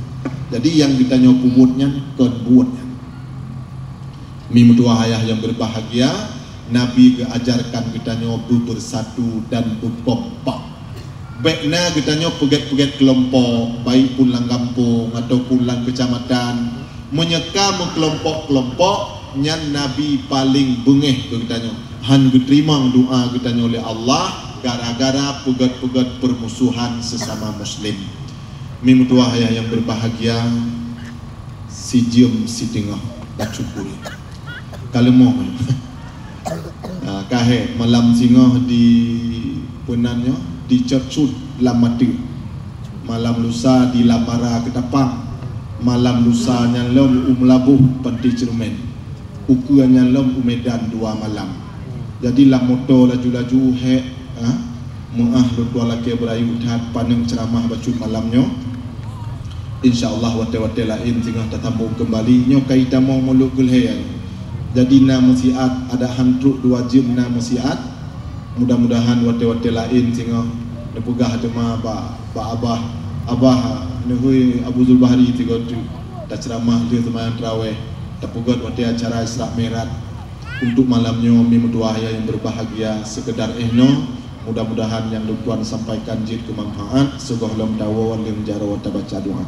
Jadi nyang geutanyoe peubuet nyan kon buet nyan. Mi meutuwah ayah nyang beubahgia, Nabi geuajarkan geutanyoe beubeursatu dan beukompak. Bék na geutanyoe peugét-peugét keulompok, baik pun lam gampông ataupun lam keucamatan. Meunyoe ka meukeulompok-keulompok, nyan Nabi paleng beungéh keu geutanyoe. Han geuteurimong doa geutanyoe lé Allah gara-gara peugét-peugét peurmusohan seusama muslim. Mi meutuwah ayah nyang beubahgia, sijeuem siteungoh bacut burit. Ka leumoh. Ah, ka hék, malam singoh di peunan nyoe, di Cot Cut lam Mateue. Malam lusa di Lamara Keutapang. Malam lusa nyan lom u Meulaboh Panté Ceureumen. Ukeue nyan lom u Medan dua malam. Jadi lam moto laju-laju hék, ha, meu'ah lôn tuan lakée beurayeuk that paneuk ceuramah bacut malam nyoe. Insya Allah watée-watée laén singoh tasambong keumbali. Nyoe ka itamong mulok keu lhée. Jadi na meusiat, adak han trok dua jeuem na meusiat. Mudah-mudahan watée-watée laén singoh neupeugah teuma bak, bak abah, "Abah, neuhôi Abu Zulbahri sigoe teuk taceuramah lheueh seumayang tarawéh, tapeugét watée acara Isra Mi'raj." Untuk malam nyoe, mi meutuah ayah nyang berbahagia, sekedar éh noe, mudah-mudahan nyang lôn tuan sampaikan jeuet keu manfaat, sigohlom tawoe lam jaroe tabaca doa.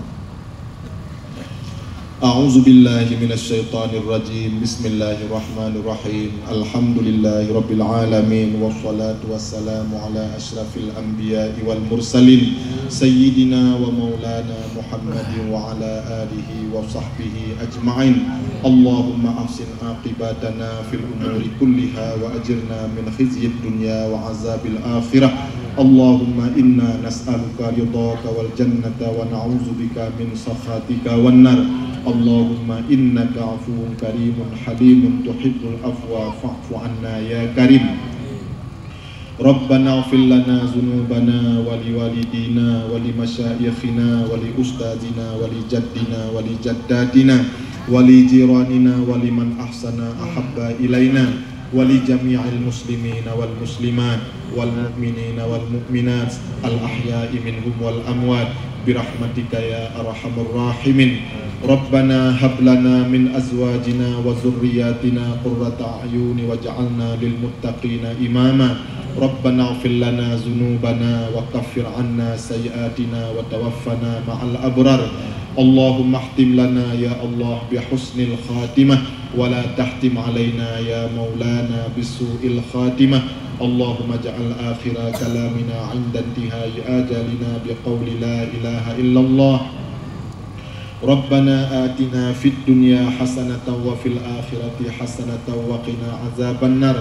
A'udzubillahi minasyaitonirrajim. Bismillahirrahmanirrahim. Alhamdulillahirabbil alamin, wassalatu wassalamu ala asyrafil anbiya'i wal mursalin, sayyidina wa maulana Muhammadin wa ala alihi wa sahbihi ajma'in. Allahumma ahsin aqibatana fil umuri kulliha wa ajirna min khizyid dunya wa azabil akhirah. Allahumma inna nas'aluka ridhaka wal jannata wa na'udzubika min sakhatika wan nar. Allahumma innaka afuwun karimun halimun tuhibbul afwa fa'fu anna ya karim. Rabbana ighfir lana dzunubana wa liwalidina wa limasyaikhina wa liustadzina wa lijaddina wa lijaddatina wa lijiranina wa liman ahsana ahabba ilaina wa li jami'il muslimina wal muslimat wal mu'minina wal mu'minat al ahya'i minhum wal amwat birahmatika ya arhamar rahimin. Rabbana hab lana min azwajina wa dzurriyyatina qurrata a'yuni waj'alna lil muttaqina imama. Rabbana ighfir lana dzunubana wa kaffir 'anna sayyi'atina wa tawaffana ma'al abrar. Allahumma khtim lana ya Allah bi husnil khatimah wa la tahtim 'alaina ya maulana bisu'il khatimah. Allahumma ja'al akhira kalamina 'inda intihai ajalina bi qauli la ilaha illallah. Rabbana atina fid dunya hasanatan wa fil akhirati hasanatan wa qina azabannar.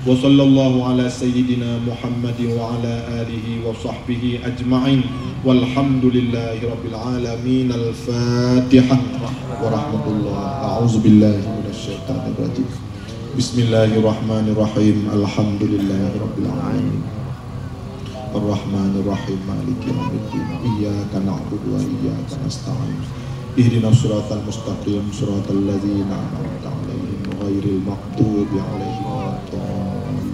Wa sallallahu ala sayyidina Muhammadin wa ala alihi wa sahbihi ajma'in. Walhamdulillahi rabbil alamin. Al-Fatihah. Wa rahmatullah. A'udzu billahi minasy syaithanir rajim. Bismillahirrahmanirrahim. Alhamdulillahi rabbil alamin. Ar-Rahmanir Rahim. Maliki yaumiddin. Iyyaka na'budu wa iyyaka nasta'in. Ihdinas siratal mustaqim, siratal ladzina an'amta 'alaihim, ghairil maghdubi 'alaihim waladdallin.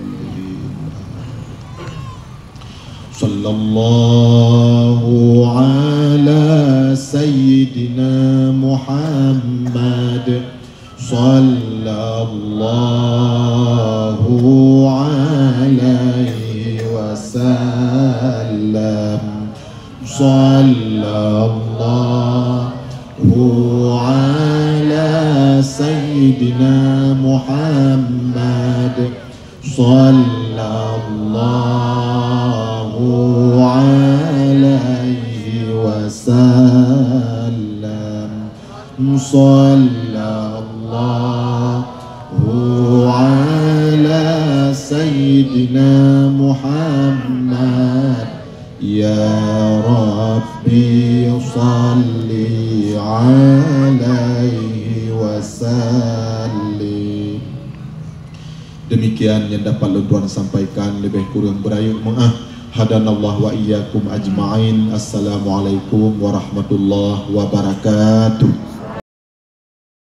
Sallallahu ala sayyidina Muhammad. Sallallahu alaihi wasallam. Sallallahu ala sayyidina Muhammad. Sallallahu alaihi wasallam. Sallallahu ala sayyidina Muhammad. Ya Rabbi, salli alaihi wasallim. Demikian yang dapat lôn tuan sampaikan, lebih kurang beurayeuk meu'ah. Hadanallah wa iyyakum ajma'in. Assalamualaikum warahmatullahi wabarakatuh.